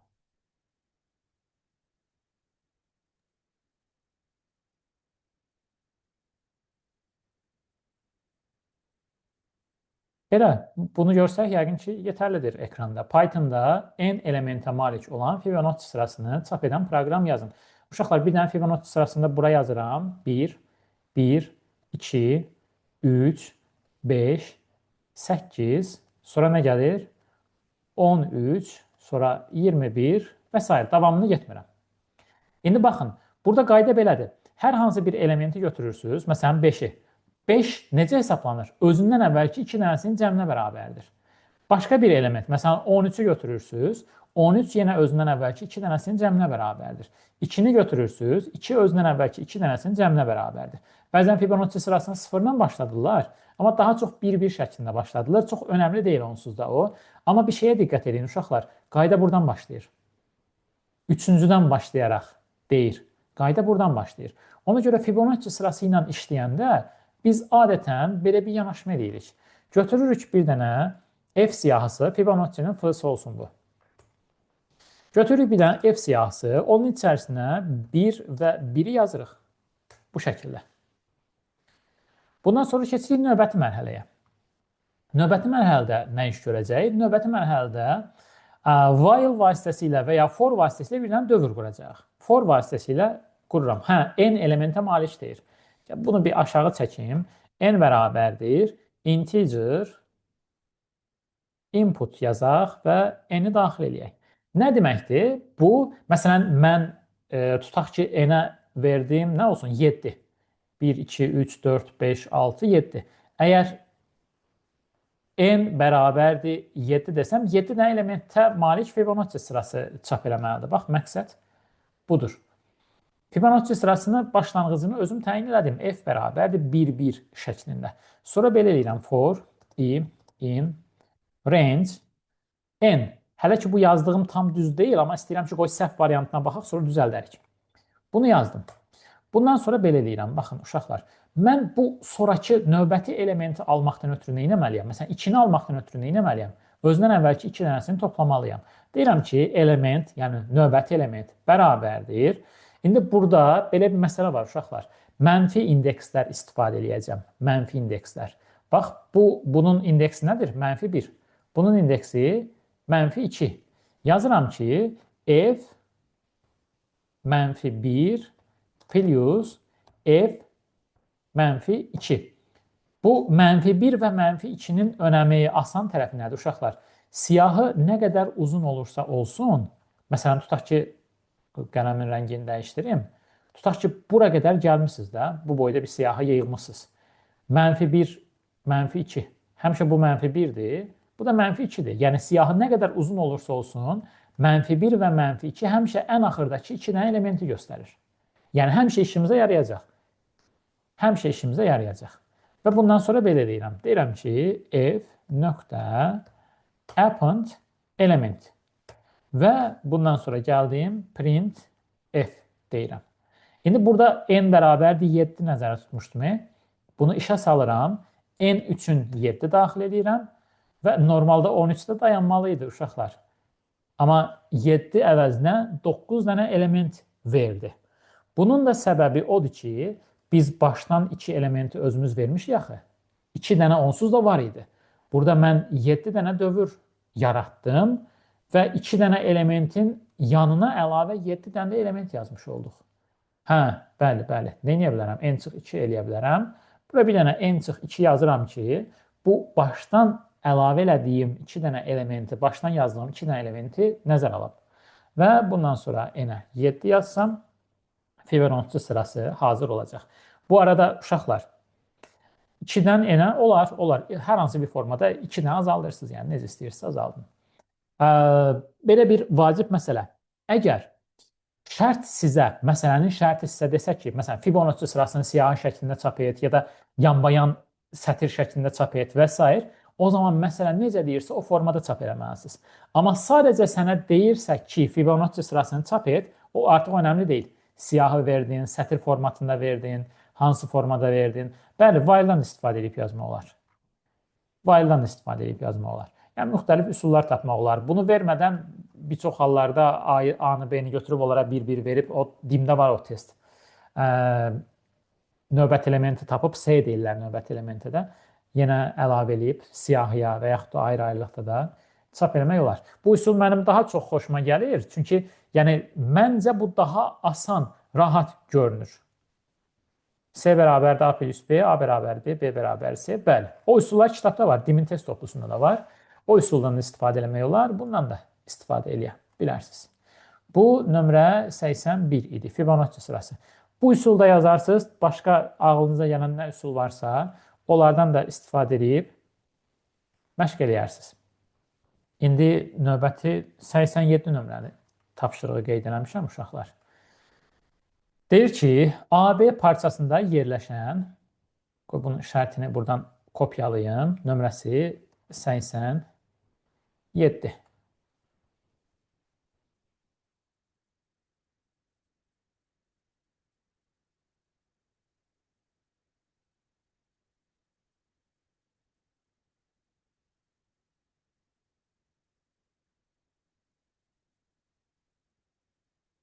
Belə, bunu görsək yəqin ki, yetərlidir ekranda. Pythonda n elementə malik olan Fibonacci sırasını çap edən proqram yazın. Uşaqlar, bir dənə Fibonacci sırasında bura yazıram. 1, 1, 2, 3, 5, 8, sonra nə gəlir? 13, sonra 21 və s. Davamını getmirəm. İndi baxın, burada qayda belədir. Hər hansı bir elementi götürürsünüz, məsələn 5-i. 5 necə hesablanır? Özündən əvvəlki 2 dənəsinin cəminə bərabərdir. Başqa bir element, məsələn 13-ü götürürsünüz, 13 yenə özündən əvvəlki 2 dənəsinin cəminə bərabərdir. 2-ni götürürsünüz, 2 özündən əvvəlki 2 dənəsinin cəminə bərabərdir. Bəzən Fibonacci sırasını sıfırdan başladılar, amma daha çox 1-1 şəklində başladılar. Çox önəmli deyil onsuz da o. Amma bir şeyə diqqət edin uşaqlar, qayda buradan başlayır. Üçüncüdən başlayaraq deyir. Qayda buradan başlayır. Ona görə Fibonacci sırası ilə işləyəndə biz adətən belə bir yanaşma edirik. Götürürük bir dənə F siyahısı, Fibonacci'nin F-sı olsun bu. Götürürük bir dənə F siyahısı, onun içərisinə 1 və 1-i yazırıq. Bu şəkildə. Bundan sonra keçirik növbəti mərhələyə. Növbəti mərhələdə nə iş görəcəyik? Növbəti mərhələdə while vasitəsilə və ya for vasitəsilə bir dənə dövr quracağıq. For vasitəsilə qururam. Hə, n elementə malik deyir. Bunu bir aşağı çəkim. N bərabərdir integer input yazaq və n-i daxil eləyək. Nə deməkdir? Bu, məsələn, mən tutaq ki, n-ə verdiyim nə olsun? 7. 1, 2, 3, 4, 5, 6, 7. Əgər n bərabərdir 7 desəm, 7 dənə elementə malik Fibonacci sırası çap eləməlidir. Bax, məqsəd budur. Fibonacci sırasını başlanğıcını özüm təyin elədim. F bərabərdir 1, 1 şəklində. Sonra belə eləyirəm. For i in range n. Hələ ki, bu yazdığım tam düz deyil, amma istəyirəm ki, qoy səhv variantına baxaq, sonra düzəldərik. Bunu yazdım. Bundan sonra belə eləyirəm. Baxın, uşaqlar, mən bu sonrakı növbəti elementi almaqdan ötürü nə etməliyəm? Məsələn, 2-ni almaqdan ötürü nə etməliyəm? Özündən əvvəlki 2 dənəsini toplamalıyam. Deyirəm ki, element, yəni növbəti element bərabərdir. İndi burada belə bir məsələ var, uşaqlar. Mənfi indekslər istifadə eləyəcəm. Mənfi indekslər. Bax, bunun indeksi nədir? Mənfi 1. Bunun indeksi mənfi 2. Yazıram ki, f mənfi 1 plus f mənfi 2. Bu, mənfi 1 və mənfi 2-nin önəmi, asan tərəfi nədir, uşaqlar? Siyahı nə qədər uzun olursa olsun, məsələn, tutaq ki, qələmin rəngini dəyişdirim. Tutaq ki, bura qədər gəlmişsiniz də, bu boyda bir siyahı yığmışsınız. Mənfi 1, mənfi 2. Həmişə bu mənfi 1-dir, bu da mənfi 2-dir. Yəni, siyahı nə qədər uzun olursa olsun, mənfi 1 və mənfi 2 həmişə ən axırdakı 2 dənə elementi göstərir. Yəni, həmişə işimizə yarayacaq. Həmişə işimizə yarayacaq. Və bundan sonra belə deyirəm. Deyirəm ki, f nöqtə append element. Və bundan sonra gəldim print f deyirəm. İndi burada n bərabərdir 7 nəzərə tutmuşdum. Bunu işə salıram. N üçün 7 daxil edirəm və normalda 13-də dayanmalı idi uşaqlar. Amma 7 əvəzinə 9 dənə element verdi. Bunun da səbəbi odur ki, biz başdan 2 elementi özümüz vermişik axı. 2 dənə onsuz da var idi. Burada mən 7 dənə dövr yaratdım və 2 dənə elementin yanına əlavə 7 dənə də element yazmış olduq. Hə, bəli, bəli. Nə edə bilərəm? N çıx 2 eləyə bilərəm. Bura bir dənə N çıx 2 yazıram ki, bu başdan əlavə elədiyim 2 dənə elementi, başdan yazdığım 2 dənə elementi nəzərə alıb. Və bundan sonra N-ə 7 yazsam, Fibonacci sırası hazır olacaq. Bu arada uşaqlar, 2-dən N-ə olar, olar. Hər hansı bir formada 2-dən azaldırsınız, yəni necə istəyirsiniz azaldın. Belə bir vacib məsələ. Əgər şərt sizə, məsələnin şərti sizə desə ki, məsələn, Fibonacci sırasını siyahı şəklində çap et ya da yanbayan sətir şəklində çap et və s. O zaman məsələ necə deyirsə o formada çap eləməlisiniz. Amma sadəcə sənə deyirsə ki, Fibonacci sırasını çap et, o artıq önəmli deyil. Siyahı verdin, sətir formatında verdin, hansı formada verdin. Bəli, while-dan istifadə edib yazmaq olar. While-dan istifadə edib yazmaq olar. Yəni müxtəlif üsullar tapmaq olar. Bunu vermədən bir çox hallarda A-nı, B-ni götürüb onlara bir-bir verib, o DİM-də var o test. Növbət elementi tapıb C deyirlər növbət elementə də. Yenə əlavə eləyib siyahıya və yaxud da ayrı-ayrılıqda da çap eləmək olar. Bu üsul mənim daha çox xoşuma gəlir. Çünki yəni məncə bu daha asan, rahat görünür. C bərabərdir A plus B, A bərabər B, B bərabər C. Bəli. O üsullar kitabda var. DİM-in test toplusunda da var. O üsuldan da istifadə eləmək olar. Bundan da istifadə eləyə bilərsiniz. Bu nömrə 81 idi. Fibonacci sırası. Bu üsulda yazarsınız. Başqa ağlınıza gələn nə üsul varsa, onlardan da istifadə edib məşq eləyərsiniz. İndi növbəti 87 nömrəni tapşırığı qeyd eləmişəm uşaqlar. Deyir ki, AB parçasında yerləşən, qoy bunun şərtini buradan kopyalayım, nömrəsi 87.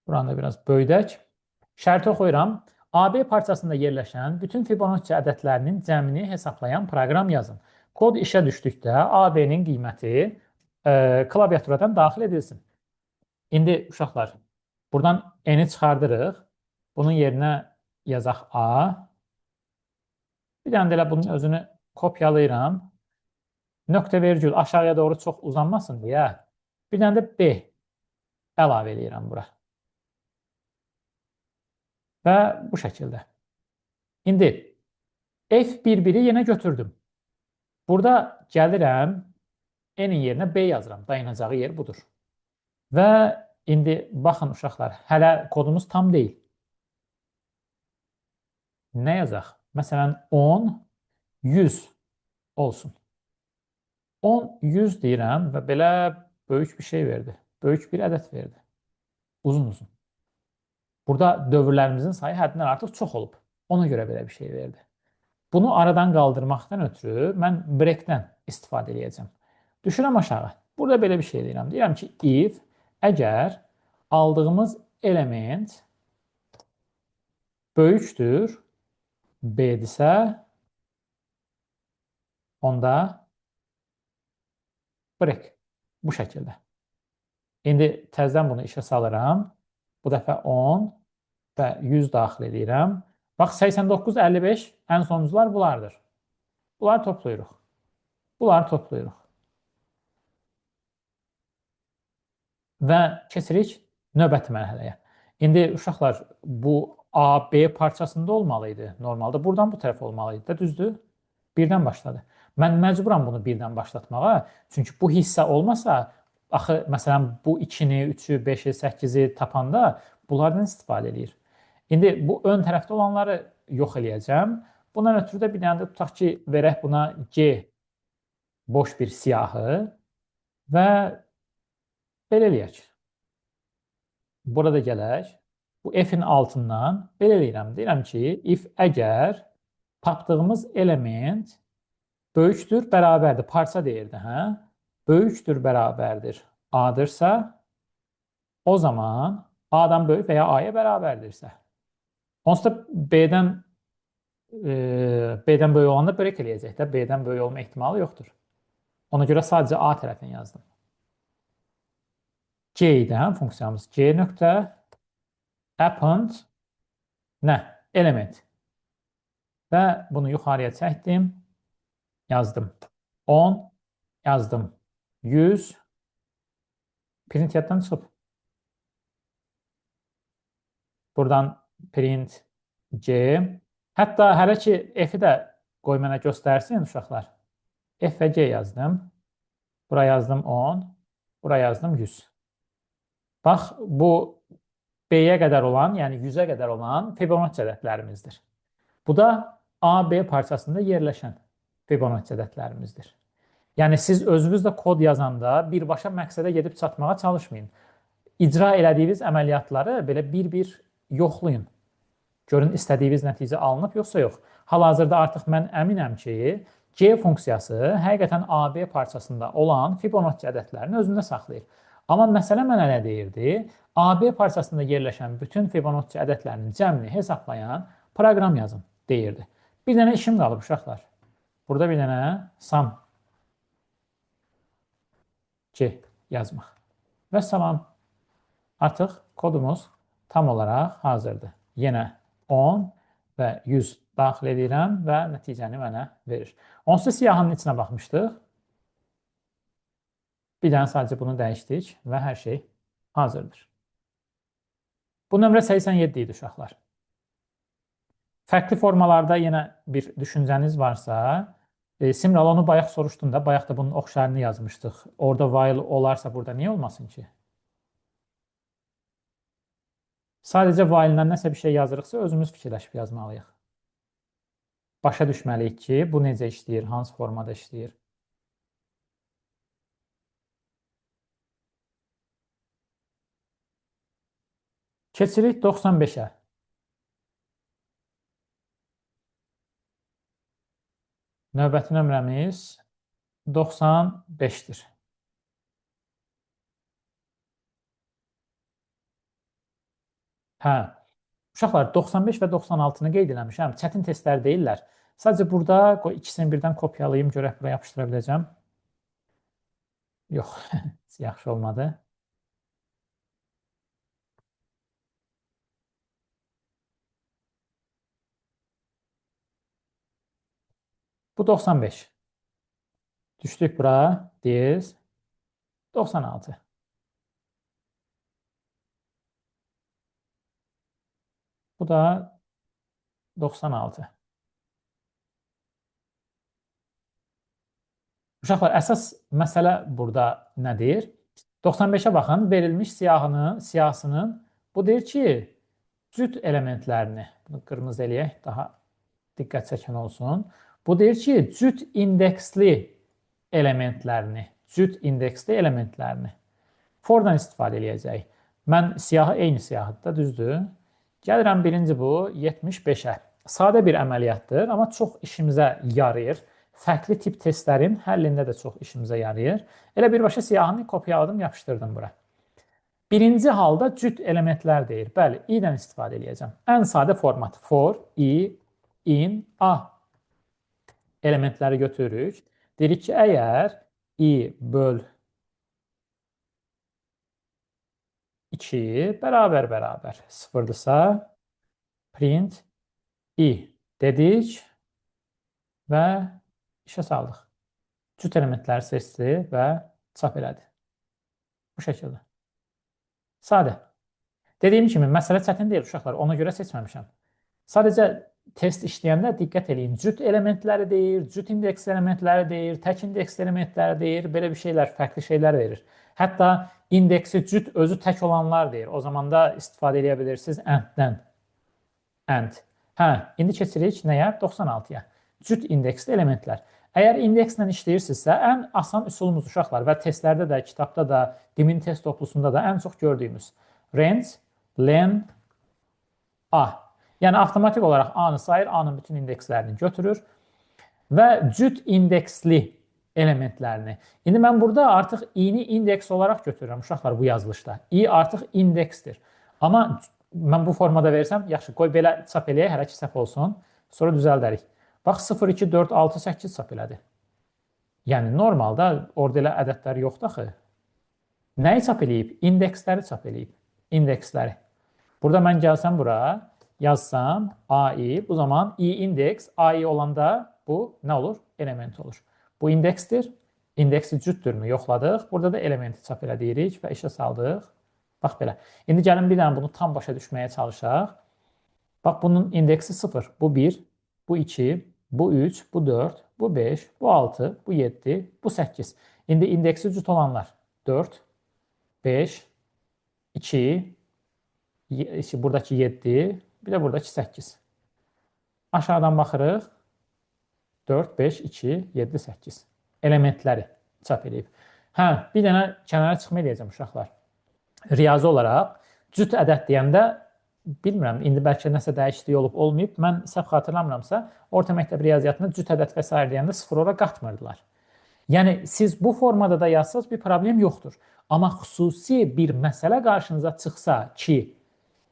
Buranı da biraz böyüdək. Şərti oxuyuram. AB parçasında yerləşən bütün Fibonacci ədədlərinin cəmini hesaplayan proqram yazın. Kod işə düşdükdə AB-nin qiyməti klaviaturadan daxil edilsin. İndi uşaqlar, buradan N-i çıxardırıq. Bunun yerinə yazaq A. Bir dənə də elə bunun özünü kopyalayıram. Nöqtə vergül aşağıya doğru çox uzanmasın deyə. Bir dənə də B əlavə eləyirəm bura. Və bu şəkildə. İndi F11-i yenə götürdüm. Burada gəlirəm, N-in yerinə B yazıram. Dayanacağı yer budur. Və indi baxın uşaqlar, hələ kodumuz tam deyil. Nə yazaq? Məsələn, 10, 100 olsun. 10, 100 deyirəm və belə böyük bir şey verdi. Böyük bir ədəd verdi. Uzun-uzun. Burada dövrlərimizin sayı həddindən artıq çox olub. Ona görə belə bir şey verdi. Bunu aradan qaldırmaqdan ötürü mən breakdən istifadə edəcəm. Düşürəm aşağı. Burada belə bir şey deyirəm. Deyirəm ki, if əgər aldığımız element böyükdür B-dirsə, onda break. Bu şəkildə. İndi təzədən bunu işə salıram. Bu dəfə 10 və 100 daxil edirəm. Bax, 89, 55 ən sonuncular bunlardır. Bunları toplayırıq. Bunları toplayırıq. Və keçirik növbəti mərhələyə. İndi uşaqlar, bu A, B parçasında olmalı idi. Normalda buradan bu tərəf olmalı idi də, düzdür? Birdən başladı. Mən məcburam bunu birdən başlatmağa. Çünki bu hissə olmasa, axı, məsələn, bu 2-ni, 3-ü, 5-i, 8-i tapanda bunlardan istifadə eləyir. İndi bu ön tərəfdə olanları yox eləyəcəm. Bundan ötürü də bir dənə də tutaq ki, verək buna G boş bir siyahı və belə eləyək. Burada gələk. Bu F-in altından belə eləyirəm. Deyirəm ki, if əgər tapdığımız element böyükdür, bərabərdir. Parça deyirdi, hə? Böyükdür, bərabərdir A-dırsa, o zaman A-dan böyük və ya A-ya bərabərdirsə. Onsuz da B-dən böyük olanda break eləyəcək də. B-dən böyük olma ehtimalı yoxdur. Ona görə sadəcə A tərəfini yazdım. G idi, hə, funksiyamız. G nöqtə append nə? Element. Və bunu yuxarıya çəkdim. Yazdım. 10 yazdım. 100 print yaddan çıxıb. Buradan print G. Hətta hələ ki F-i də qoy mənə göstərsin uşaqlar. F və G yazdım. Bura yazdım 10. Bura yazdım 100. Bax, bu B-yə qədər olan, yəni 100-ə qədər olan Fibonacci ədədlərimizdir. Bu da AB parçasında yerləşən Fibonacci ədədlərimizdir. Yəni siz özünüz də kod yazanda birbaşa məqsədə gedib çatmağa çalışmayın. İcra elədiyiniz əməliyyatları belə bir-bir yoxlayın. Görün istədiyiniz nəticə alınıb yoxsa yox. Hal-hazırda artıq mən əminəm ki, G funksiyası həqiqətən AB parçasında olan Fibonacci ədədlərini özündə saxlayır. Amma məsələ mənə nə deyirdi? AB parçasında yerləşən bütün Fibonacci ədədlərinin cəmini hesaplayan proqram yazın deyirdi. Bir dənə işim qalıb uşaqlar. Burada bir dənə sum G yazmaq. Və salam. Artıq kodumuz tam olaraq hazırdır. Yenə 10 və 100 daxil edirəm və nəticəni mənə verir. Onsuz siyahının içinə baxmışdıq. Bir dənə sadəcə bunu dəyişdik və hər şey hazırdır. Bu nömrə 87 idi uşaqlar. Fərqli formalarda yenə bir düşüncəniz varsa, Simral onu bayaq soruşdun da, bayaq da bunun oxşarını yazmışdıq. Orada while olarsa burada niyə olmasın ki? Sadəcə while-lə nəsə bir şey yazırıqsa özümüz fikirləşib yazmalıyıq. Başa düşməliyik ki, bu necə işləyir, hansı formada işləyir. Keçirik 95-ə. Növbəti nömrəmiz 95-dir. Hə, uşaqlar 95 və 96-nı qeyd eləmişəm. Çətin testlər deyirlər. Sadəcə burada qoy ikisini birdən kopyalayım, görək bura yapışdıra biləcəm. Yox, yaxşı olmadı. Bu 95. Düşdük bura, deyiz. 96. Bu da 96. Uşaqlar, əsas məsələ burada nədir? 95-ə baxın, verilmiş siyahısının bu deyir ki, cüt elementlərini, bunu qırmızı eləyək, daha diqqət çəkən olsun. Bu deyir ki, cüt indeksli elementlərini, cüt indeksli elementlərini for-dan istifadə eləyəcəyik. Mən siyahı eyni siyahıdır da, düzdür? Gəlirəm birinci bu 75-ə. Sadə bir əməliyyatdır, amma çox işimizə yarayır. Fərqli tip testlərin həllində də çox işimizə yarayır. Elə birbaşa siyahını kopyaladım, yapışdırdım bura. Birinci halda cüt elementlər deyir. Bəli, i-dən istifadə eləyəcəm. Ən sadə format for, i, in, a elementləri götürürük. Deyirik ki, əgər i böl 2 bərabər bərabər 0-dırsa print i dedik və işə saldıq. Cüt elementləri seçdi və çap elədi. Bu şəkildə. Sadə. Dediyim kimi, məsələ çətin deyil uşaqlar, ona görə seçməmişəm. Sadəcə test işləyəndə diqqət eləyin. Cüt elementləri deyir, cüt indeks elementləri deyir, tək indeks elementləri deyir, belə bir şeylər, fərqli şeylər verir. Hətta indeksi cüt özü tək olanlar deyir. O zaman da istifadə eləyə bilirsiniz and-dən. And. Hə, indi keçirik nəyə? 96-ya. Cüt indeksli elementlər. Əgər indekslə işləyirsinizsə, ən asan üsulumuz uşaqlar və testlərdə də, kitabda da, DİM-in test toplusunda da ən çox gördüyümüz range, len, a. Yəni avtomatik olaraq A-nı sayır, A-nın bütün indekslərini götürür və cüt indeksli elementlərini. İndi mən burada artıq i-ni indeks olaraq götürürəm uşaqlar bu yazılışda. I artıq indeksdir. Amma mən bu formada versəm, yaxşı, qoy belə çap eləyək, hələ ki səhv olsun. Sonra düzəldərik. Bax 0, 2, 4, 6, 8 çap elədi. Yəni normalda orada elə ədədlər yoxdur axı. Nəyi çap eləyib? İndeksləri çap eləyib. İndeksləri. Burada mən gəlsəm bura, yazsam AI, bu zaman i indeks, AI olanda bu nə olur? Element olur. Bu indeksdir. İndeksi cütdürmü? Yoxladıq. Burada da elementi çap elədirik və işə saldıq. Bax belə. İndi gəlin bir dənə bunu tam başa düşməyə çalışaq. Bax bunun indeksi 0. Bu 1, bu 2, bu 3, bu 4, bu 5, bu 6, bu 7, bu 8. İndi indeksi cüt olanlar 4, 5, 2, buradakı 7, bir də buradakı 8. Aşağıdan baxırıq. 4, 5, 2, 7, 8. Elementləri çap eləyib. Hə, bir dənə kənara çıxma eləyəcəm uşaqlar. Riyazi olaraq cüt ədəd deyəndə bilmirəm, indi bəlkə nəsə dəyişiklik olub olmayıb. Mən səhv xatırlamıramsa, orta məktəb riyaziyyatında cüt ədəd və sair deyəndə sıfır ora qatmırdılar. Yəni siz bu formada da yazsanız bir problem yoxdur. Amma xüsusi bir məsələ qarşınıza çıxsa ki,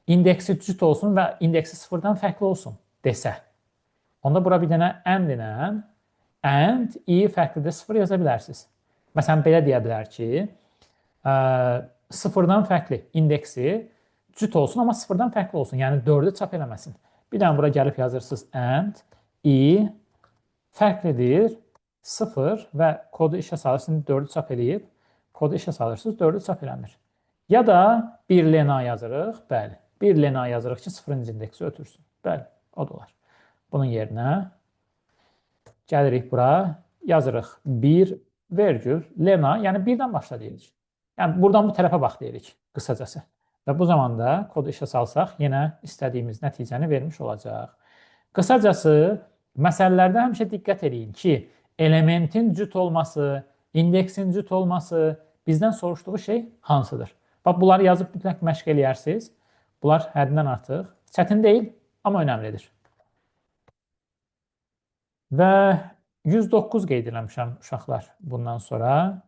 indeksi cüt olsun və indeksi sıfırdan fərqli olsun desə, onda bura bir dənə and ilə and i fərqlidir sıfır yaza bilərsiniz. Məsələn, belə deyə bilər ki, sıfırdan fərqli indeksi cüt olsun, amma sıfırdan fərqli olsun. Yəni 4-ü çap eləməsin. Bir dənə bura gəlib yazırsınız and i fərqlidir 0 və kodu işə salırsınız. 4-ü çap eləyib, kodu işə salırsınız, 4-ü çap eləmir. Ya da 1 lena yazırıq. Bəli, 1 lena yazırıq ki, 0-cı indeksi ötürsün. Bəli, o da olar. Bunun yerinə gəlirik bura, yazırıq 1 vergül lena, yəni 1-dən başla deyirik. Yəni buradan bu tərəfə bax deyirik qısacası. Və bu zaman da kodu işə salsaq, yenə istədiyimiz nəticəni vermiş olacaq. Qısacası, məsələlərdə həmişə diqqət eləyin ki, elementin cüt olması, indeksin cüt olması, bizdən soruşduğu şey hansıdır? Bax, bunları yazıb mütləq məşq eləyərsiniz. Bunlar həddindən artıq çətin deyil, amma önəmlidir. Və 109 qeyd eləmişəm uşaqlar bundan sonra.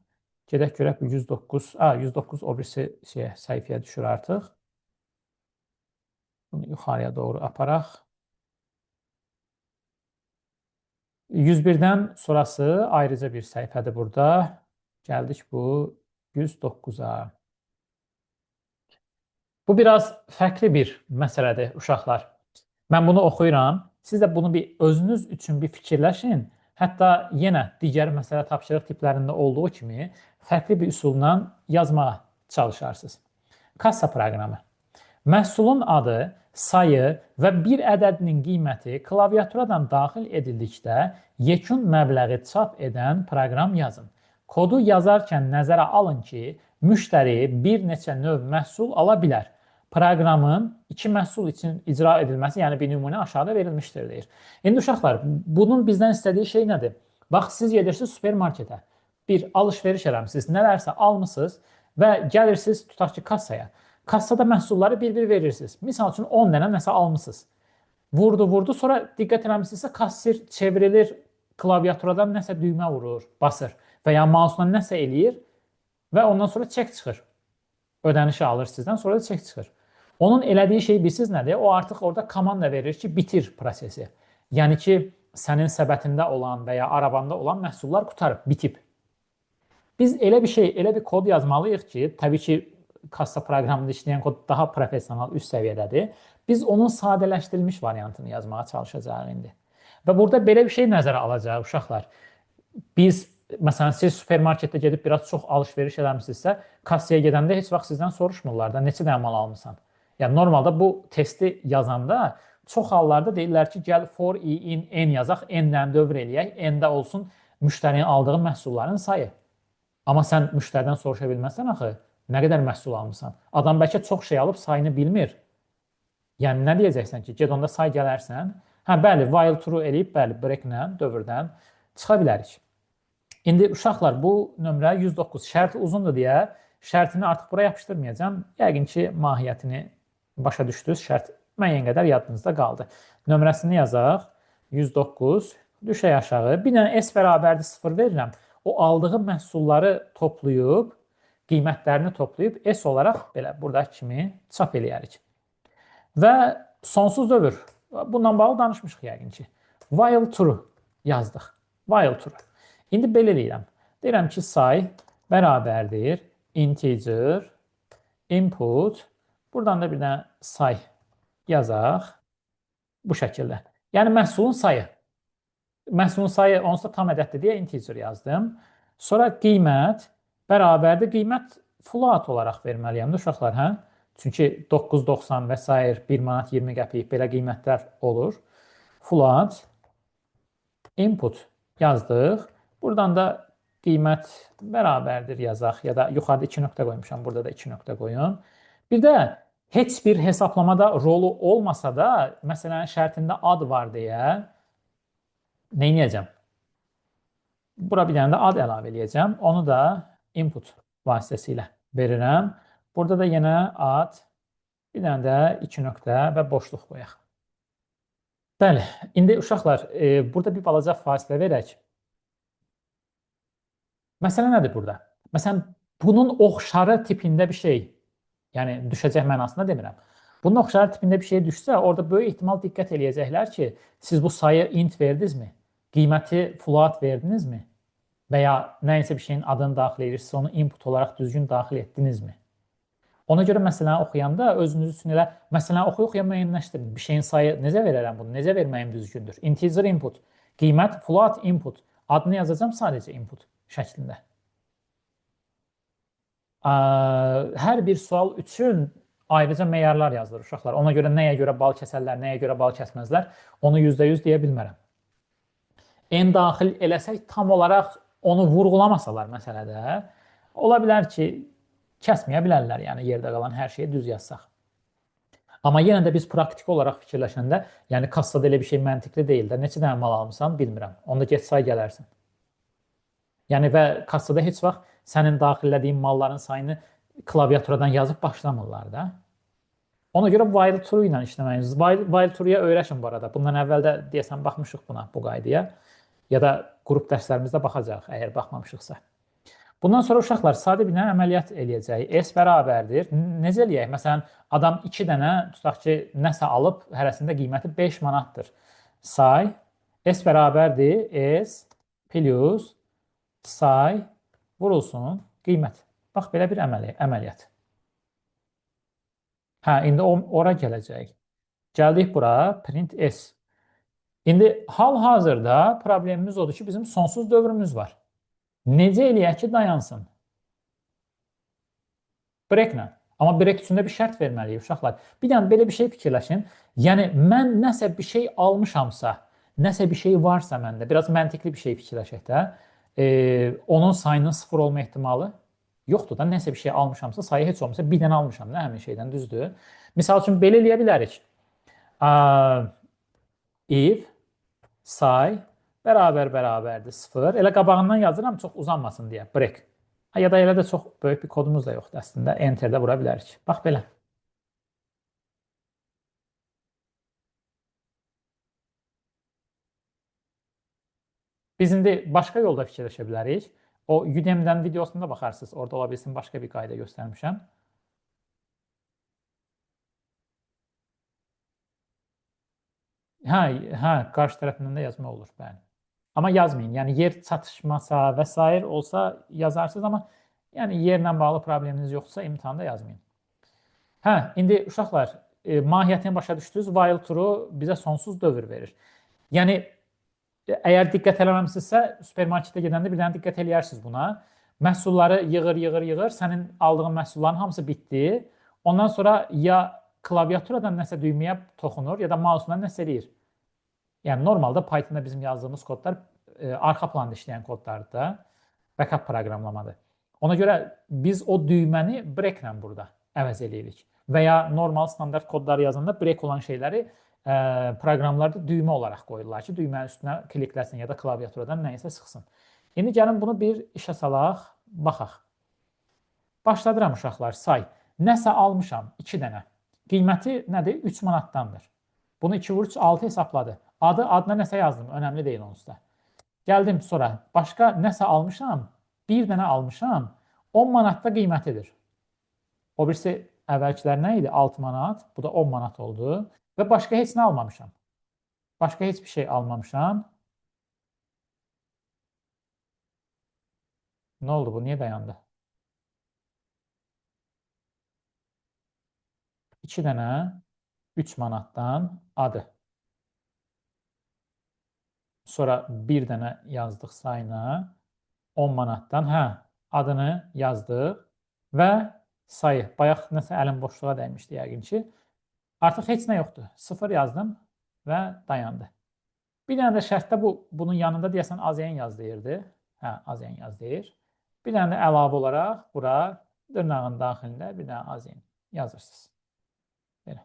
Gedək görək bu 109, 109 o birisi şeyə, səhifəyə düşür artıq. Bunu yuxarıya doğru aparaq. 101-dən sonrası ayrıca bir səhifədir burada. Gəldik bu 109-a. Bu biraz fərqli bir məsələdir uşaqlar. Mən bunu oxuyuram. Siz də bunu bir özünüz üçün bir fikirləşin. Hətta yenə digər məsələ tapşırıq tiplərində olduğu kimi fərqli bir üsulla yazmağa çalışarsınız. Kassa proqramı. Məhsulun adı, sayı və bir ədədinin qiyməti klaviaturadan daxil edildikdə yekun məbləği çap edən proqram yazın. Kodu yazarkən nəzərə alın ki, müştəri bir neçə növ məhsul ala bilər. Proqramın iki məhsul üçün icra edilməsi, yəni bir nümunə aşağıda verilmişdir, deyir. İndi uşaqlar, bunun bizdən istədiyi şey nədir? Bax, siz gedirsiniz supermarketə, bir alış-veriş eləmisiniz, nələrsə almısınız və gəlirsiniz, tutaq ki, kassaya. Kassada məhsulları bir-bir verirsiniz. Misal üçün, 10 dənə nəsə almısınız. Vurdu, vurdu, sonra diqqət eləmisinizsə, kassir çevrilir, klaviaturadan nəsə düymə vurur, basır və ya mouse'la nəsə eləyir və ondan sonra çek çıxır. Ödənişi alır sizdən, sonra da çek çıxır. Onun elədiyi şey bilirsiniz nədir? O artıq orada komanda verir ki, bitir prosesi. Yəni ki, sənin səbətində olan və ya arabanda olan məhsullar qurtarıb, bitib. Biz elə bir şey, elə bir kod yazmalıyıq ki, təbii ki, kassa proqramında işləyən kod daha professional, üst səviyyədədir. Biz onun sadələşdirilmiş variantını yazmağa çalışacağıq indi. Və burada belə bir şey nəzərə alacağıq uşaqlar. Biz, məsələn, siz supermarketdə gedib biraz çox alış-veriş eləmisinizsə, kassaya gedəndə heç vaxt sizdən soruşmurlar da, neçə dənə mal almısan? Yəni, normalda bu testi yazanda çox hallarda deyirlər ki, gəl for i in n yazaq, n-dən dövr eləyək, n-də olsun müştərinin aldığı məhsulların sayı. Amma sən müştəridən soruşa bilməzsən axı, nə qədər məhsul almısan? Adam bəlkə çox şey alıb sayını bilmir. Yəni, nə deyəcəksən ki, get onda say gələrsən. Hə, bəli, while true eləyib, bəli, break-lə, dövrdən çıxa bilərik. İndi uşaqlar, bu nömrə 109, şərt uzundur deyə şərtini artıq bura yapışdırmayacağam. Yəqin ki, mahiyyətini başa düşdünüz, şərt müəyyən qədər yadınızda qaldı. Nömrəsini yazaq, 109, düşək aşağı. Bir dənə S bərabərdir 0 verirəm. O aldığı məhsulları toplayıb, qiymətlərini toplayıb S olaraq belə buradakı kimi çap eləyərik. Və sonsuz dövr. Bundan bağlı danışmışıq yəqin ki. While true yazdıq. While true. İndi belə eləyirəm. Deyirəm ki, say bərabərdir integer input. Buradan da bir dənə say yazaq. Bu şəkildə. Yəni məhsulun sayı. Məhsulun sayı onsuz da tam ədəddir deyə integer yazdım. Sonra qiymət bərabərdir. Qiymət float olaraq verməliyəm də uşaqlar, hə? Çünki 9.90 və sair 1 manat 20 qəpik belə qiymətlər olur. Float input yazdıq. Buradan da Qiymət bərabərdir yazaq ya da yuxarıda 2 nöqtə qoymuşam, burada da 2 nöqtə qoyun. Bir də heç bir hesablamada rolu olmasa da, məsələn, şərtində ad var deyə nə edəcəm? Bura bir dənə də ad əlavə eləyəcəm. Onu da input vasitəsilə verirəm. Burada da yenə ad, bir dənə də 2 nöqtə və boşluq qoyaq. Bəli, indi uşaqlar, burada bir balaca fasilə verək. Məsələ nədir burada? Məsələn, bunun oxşarı tipində bir şey, yəni düşəcək mənasında demirəm. Bunun oxşarı tipində bir şey düşsə, orada böyük ehtimal diqqət eləyəcəklər ki, siz bu sayı int verdinizmi? Qiyməti float verdinizmi? Və ya nə isə bir şeyin adını daxil edirsinizsə, onu input olaraq düzgün daxil etdinizmi? Ona görə məsələni oxuyanda özünüz üçün elə məsələni oxuya-oxuya müəyyənləşdirin. Bir şeyin sayı necə verərəm bunu? Necə verməyim düzgündür? Integer input, qiymət float input. Adını yazacağam sadəcə input şəklində. Hər bir sual üçün ayrıca meyarlar yazılır uşaqlar. Ona görə nəyə görə bal kəsərlər, nəyə görə bal kəsməzlər, onu %100 deyə bilmərəm. N daxil eləsək tam olaraq onu vurğulamasalar məsələdə, ola bilər ki, kəsməyə bilərlər, yəni yerdə qalan hər şeyi düz yazsaq. Amma yenə də biz praktiki olaraq fikirləşəndə, yəni kassada elə bir şey məntiqli deyil də, neçə dənə mal almısan bilmirəm. Onda get say gələrsən. Yəni və kassada heç vaxt sənin daxillədiyin malların sayını klaviaturadan yazıb başlamırlar da. Ona görə while true ilə işləməyiniz. While true-ya öyrəşin bu arada. Bundan əvvəl də deyəsən baxmışıq buna, bu qaydaya. Ya da qrup dərslərimizdə baxacağıq, əgər baxmamışıqsa. Bundan sonra uşaqlar sadə bir dənə əməliyyat eləyəcək. S bərabərdir. Necə eləyək? Məsələn, adam 2 dənə, tutaq ki, nəsə alıb, hərəsində qiyməti 5 manatdır. Say, S bərabərdir. S plus say vurulsun qiymət. Bax, belə bir əməliyyat. Hə, indi ora gələcəyik. Gəldik bura, print S. İndi hal-hazırda problemimiz odur ki, bizim sonsuz dövrümüz var. Necə eləyək ki, dayansın? Breaklə. Amma break üçün də bir şərt verməliyik uşaqlar. Bir dənə belə bir şey fikirləşin. Yəni, mən nəsə bir şey almışamsa, nəsə bir şey varsa məndə, biraz məntiqli bir şey fikirləşək də, onun sayının 0 olma ehtimalı yoxdur da. Nəsə bir şey almışamsa, sayı heç olmasa bir dənə almışam da həmin şeydən, düzdür? Misal üçün, belə eləyə bilərik. If say bərabər bərabərdir 0. Elə qabağından yazıram, çox uzanmasın deyə. Break. Ya da elə də çox böyük bir kodumuz da yoxdur əslində. Enter-də vura bilərik. Bax belə. Biz indi başqa yolda fikirləşə bilərik. O Udemy-dən videosunda baxarsınız. Orada ola bilsin başqa bir qayda göstərmişəm. Hə, qarşı tərəfindən də yazma olur, bəli. Amma yazmayın. Yəni yer çatışmasa və sair olsa yazarsınız, amma yəni yerlə bağlı probleminiz yoxdursa imtahanda yazmayın. Hə, indi uşaqlar, mahiyyətini başa düşdünüz. While true bizə sonsuz dövr verir. Yəni əgər diqqət eləməmisinizsə, supermarketə gedəndə bir dənə diqqət eləyərsiniz buna. Məhsulları yığır, yığır, yığır. Sənin aldığın məhsulların hamısı bitdi. Ondan sonra ya klaviaturadan nəsə düyməyə toxunur, ya da mouse'dan nəsə eləyir. Yəni normalda Pythonda bizim yazdığımız kodlar arxa planda işləyən kodlardır da, backup proqramlamadır. Ona görə biz o düyməni breaklə burada əvəz eləyirik. Və ya normal standart kodları yazanda break olan şeyləri proqramlarda düymə olaraq qoyurlar ki, düymənin üstünə klikləsin ya da klaviaturadan nəyisə sıxsın. İndi gəlin bunu bir işə salaq, baxaq. Başladıram uşaqlar, say. Nəsə almışam, 2 dənə. Qiyməti nədir? 3 manatdandır. Bunu 2 vur 3, 6 hesabladı. Adına nəsə yazdım, önəmli deyil onsuz da. Gəldim sonra, başqa nəsə almışam, bir dənə almışam, 10 manatda qiymətidir. O birisi əvvəlkilər nə idi? 6 manat, bu da 10 manat oldu. Və başqa heç nə almamışam. Başqa heç bir şey almamışam. Nə oldu bu? Niyə dayandı? 2 dənə 3 manatdan adı. Sonra bir dənə yazdıq sayına 10 manatdan. Hə, adını yazdıq və sayı. Bayaq nəsə əlim boşluğa dəymişdi yəqin ki. Artıq heç nə yoxdur. 0 yazdım və dayandı. Bir dənə də şərtdə bunun yanında deyəsən AZN yaz deyirdi. Hə, az n yaz deyir. Bir dənə də əlavə olaraq bura dırnağın daxilində bir dənə az n yazırsınız. Belə.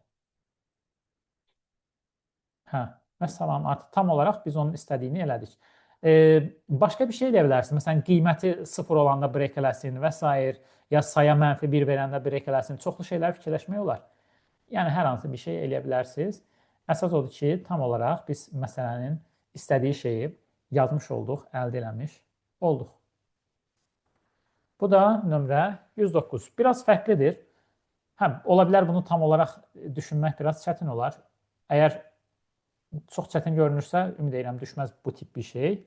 Hə, vəssalam, artıq tam olaraq biz onun istədiyini elədik. Başqa bir şey eləyə bilərsiniz. Məsələn, qiyməti 0 olanda break eləsin və s. ya saya -1 verəndə break eləsin. Çoxlu şeylər fikirləşmək olar. Yəni, hər hansı bir şey eləyə bilərsiniz. Əsas odur ki, tam olaraq biz məsələnin istədiyi şeyi yazmış olduq, əldə eləmiş olduq. Bu da nömrə 109. Biraz fərqlidir. Hə, ola bilər bunu tam olaraq düşünmək biraz çətin olar. Əgər çox çətin görünürsə, ümid edirəm düşməz bu tip bir şey.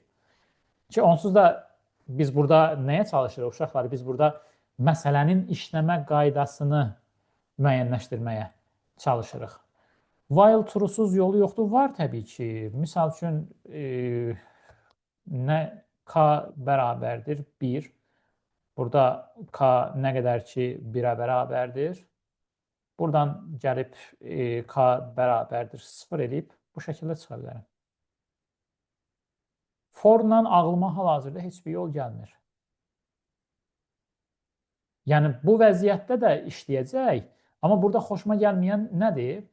Ki, onsuz da biz burada nəyə çalışırıq uşaqlar? Biz burada məsələnin işləmə qaydasını müəyyənləşdirməyə çalışırıq. While true-suz yolu yoxdur. Var təbii ki. Misal üçün, nə k bərabərdir 1. Burada k nə qədər ki 1-ə bərabərdir. Buradan gəlib k bərabərdir 0 eləyib bu şəkildə çıxa bilərəm. For-la ağlıma hal-hazırda heç bir yol gəlmir. Yəni, bu vəziyyətdə də işləyəcək, amma burada xoşuma gəlməyən nədir?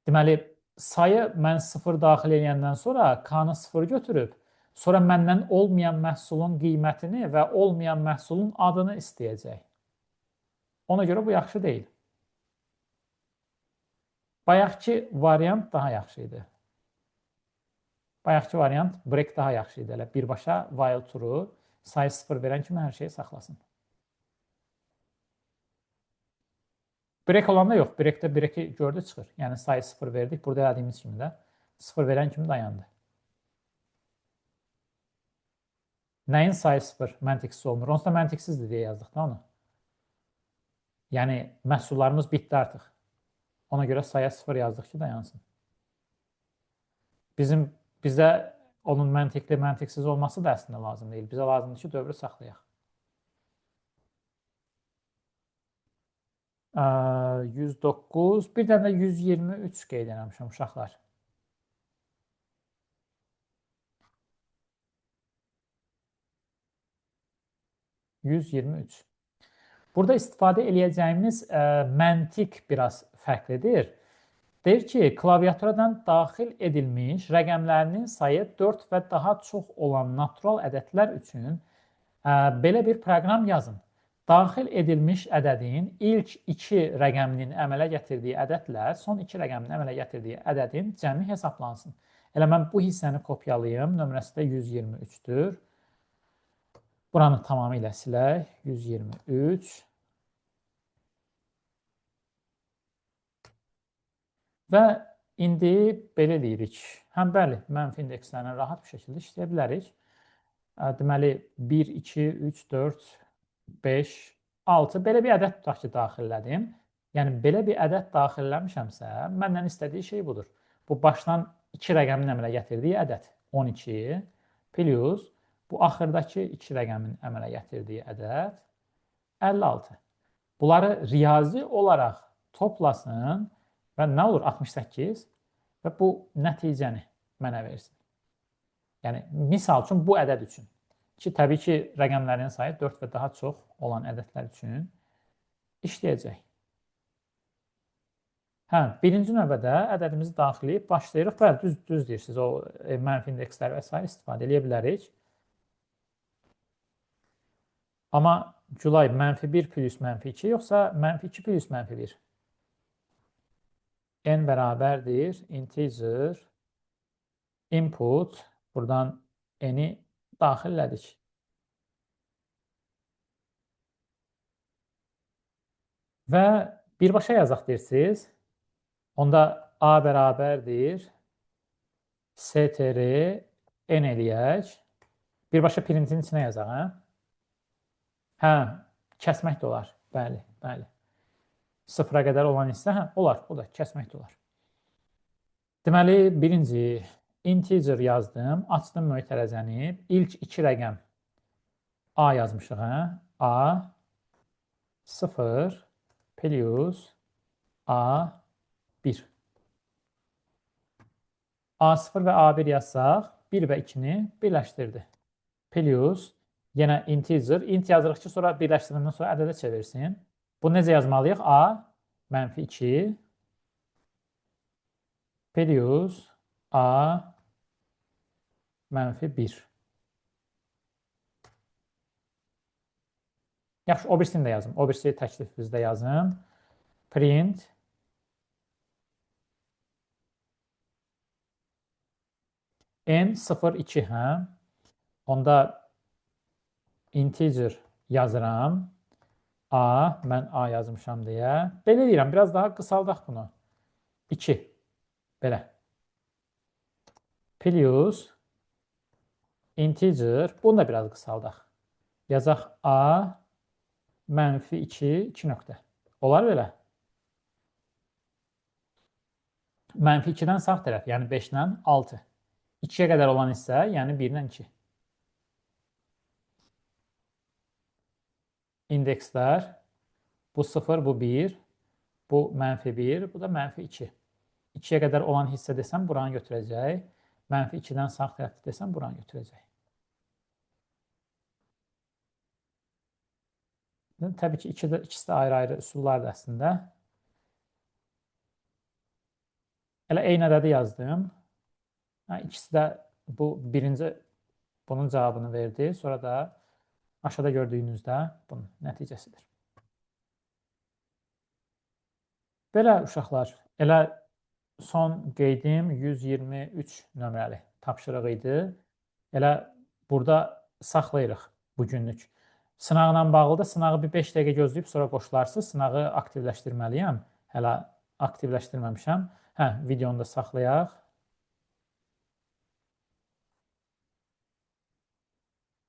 Deməli, sayı mən 0 daxil eləyəndən sonra k-nı 0 götürüb, sonra məndən olmayan məhsulun qiymətini və olmayan məhsulun adını istəyəcək. Ona görə bu yaxşı deyil. Bayaqki variant daha yaxşı idi. Bayaqki variant break daha yaxşı idi. Elə birbaşa while true sayı 0 verən kimi hər şeyi saxlasın. Break olanda yox. Breakdə breaki gördü çıxır. Yəni sayı 0 verdik. Burada elədiyimiz kimi də 0 verən kimi dayandı. Nəyin sayı 0 məntiqsiz olmur? Onsuz da məntiqsizdir deyə yazdıq da onu. Yəni məhsullarımız bitdi artıq. Ona görə saya 0 yazdıq ki, dayansın. Bizə onun məntiqli, məntiqsiz olması da əslində lazım deyil. Bizə lazımdır ki, dövrü saxlayaq. 109, bir dənə də 123 qeyd eləmişəm uşaqlar. ...123. Burada istifadə eləyəcəyimiz məntiq biraz fərqlidir. Deyir ki, klaviaturadan daxil edilmiş rəqəmlərinin sayı 4 və daha çox olan natural ədədlər üçün belə bir proqram yazın. Daxil edilmiş ədədin ilk 2 rəqəminin əmələ gətirdiyi ədədlə son 2 rəqəminin əmələ gətirdiyi ədədin cəmi hesaplansın. Elə mən bu hissəni kopyalayım. Nömrəsi də 123-dür. Buranı tamamilə silək. 123. Və indi belə deyirik. Həm bəli, mənfi indekslərlə rahat bir şəkildə işləyə bilərik. Deməli, 1, 2, 3, 4, 5, 6. Belə bir ədəd tutaq ki, daxillədim. Yəni, belə bir ədəd daxilləmişəmsə, məndən istədiyi şey budur. Bu, başdan 2 rəqəmin əmələ gətirdiyi ədəd 12 plus bu axırdakı 2 rəqəmin əmələ gətirdiyi ədəd 56. Bunları riyazi olaraq toplasın və nə olur? 68 və bu nəticəni mənə versin. Yəni, misal üçün bu ədəd üçün. Ki, təbii ki, rəqəmlərin sayı 4 və daha çox olan ədədlər üçün işləyəcək. Hə, birinci növbədə ədədimizi daxil edib başlayırıq. Bəli, düz deyirsiniz, o mənfi indekslər və s. istifadə eləyə bilərik. Amma Gülay, -1 plus -2 yoxsa -2 plus -1? N bərabərdir integer input. Buradan n-i daxil elədik. Və birbaşa yazaq deyirsiniz. Onda A bərabərdir str n eləyək. Birbaşa printin içinə yazaq, hə? Hə, kəsmək də olar. Bəli, bəli. 0-a qədər olan hissə, hə, olar, o da kəsmək də olar. Deməli, birinci integer yazdım, açdım mötərəzəni. İlk 2 rəqəm A yazmışıq, hə? A 0 plus A 1. A0 və A1 yazsaq, 1 və 2-ni birləşdirdi. Plus Yenə integer. Int yazırıq ki, sonra birləşdirəndən sonra ədədə çevirsin. Bunu necə yazmalıyıq? A mənfi 2 plus A mənfi 1. Yaxşı, o birisini də yazım. O birisi təklifimizdə yazım. Print N 0, 2, hə? Onda integer yazıram. A, mən A yazmışam deyə. Belə deyirəm, biraz daha qısaldaq bunu. 2. Belə. Plus integer, bunu da biraz qısaldaq. Yazaq A mənfi 2, 2 nöqtə. Olar belə? Mənfi 2-dən sağ tərəf, yəni 5-dən 6. 2-yə qədər olan hissə, yəni 1-dən 2. İndekslər, bu 0, bu 1, bu mənfi 1, bu da mənfi 2. 2-yə qədər olan hissə desəm, buranı götürəcək. Mənfi 2-dən sağ tərəfdə desəm, buranı götürəcək. Təbii ki, ikisi də ayrı-ayrı üsullardır əslində. Elə eyni ədədi yazdım. Hə, ikisi də bu birinci bunun cavabını verdi. Sonra da aşağıda gördüyünüzdə bunun nəticəsidir. Belə uşaqlar, elə son qeydim 123 nömrəli tapşırıq idi. Elə burada saxlayırıq bugünlük. Sınaqla bağlı da sınağı bir 5 dəqiqə gözləyib sonra qoşularsınız. Sınağı aktivləşdirməliyəm. Hələ aktivləşdirməmişəm. Hə, videonu da saxlayaq.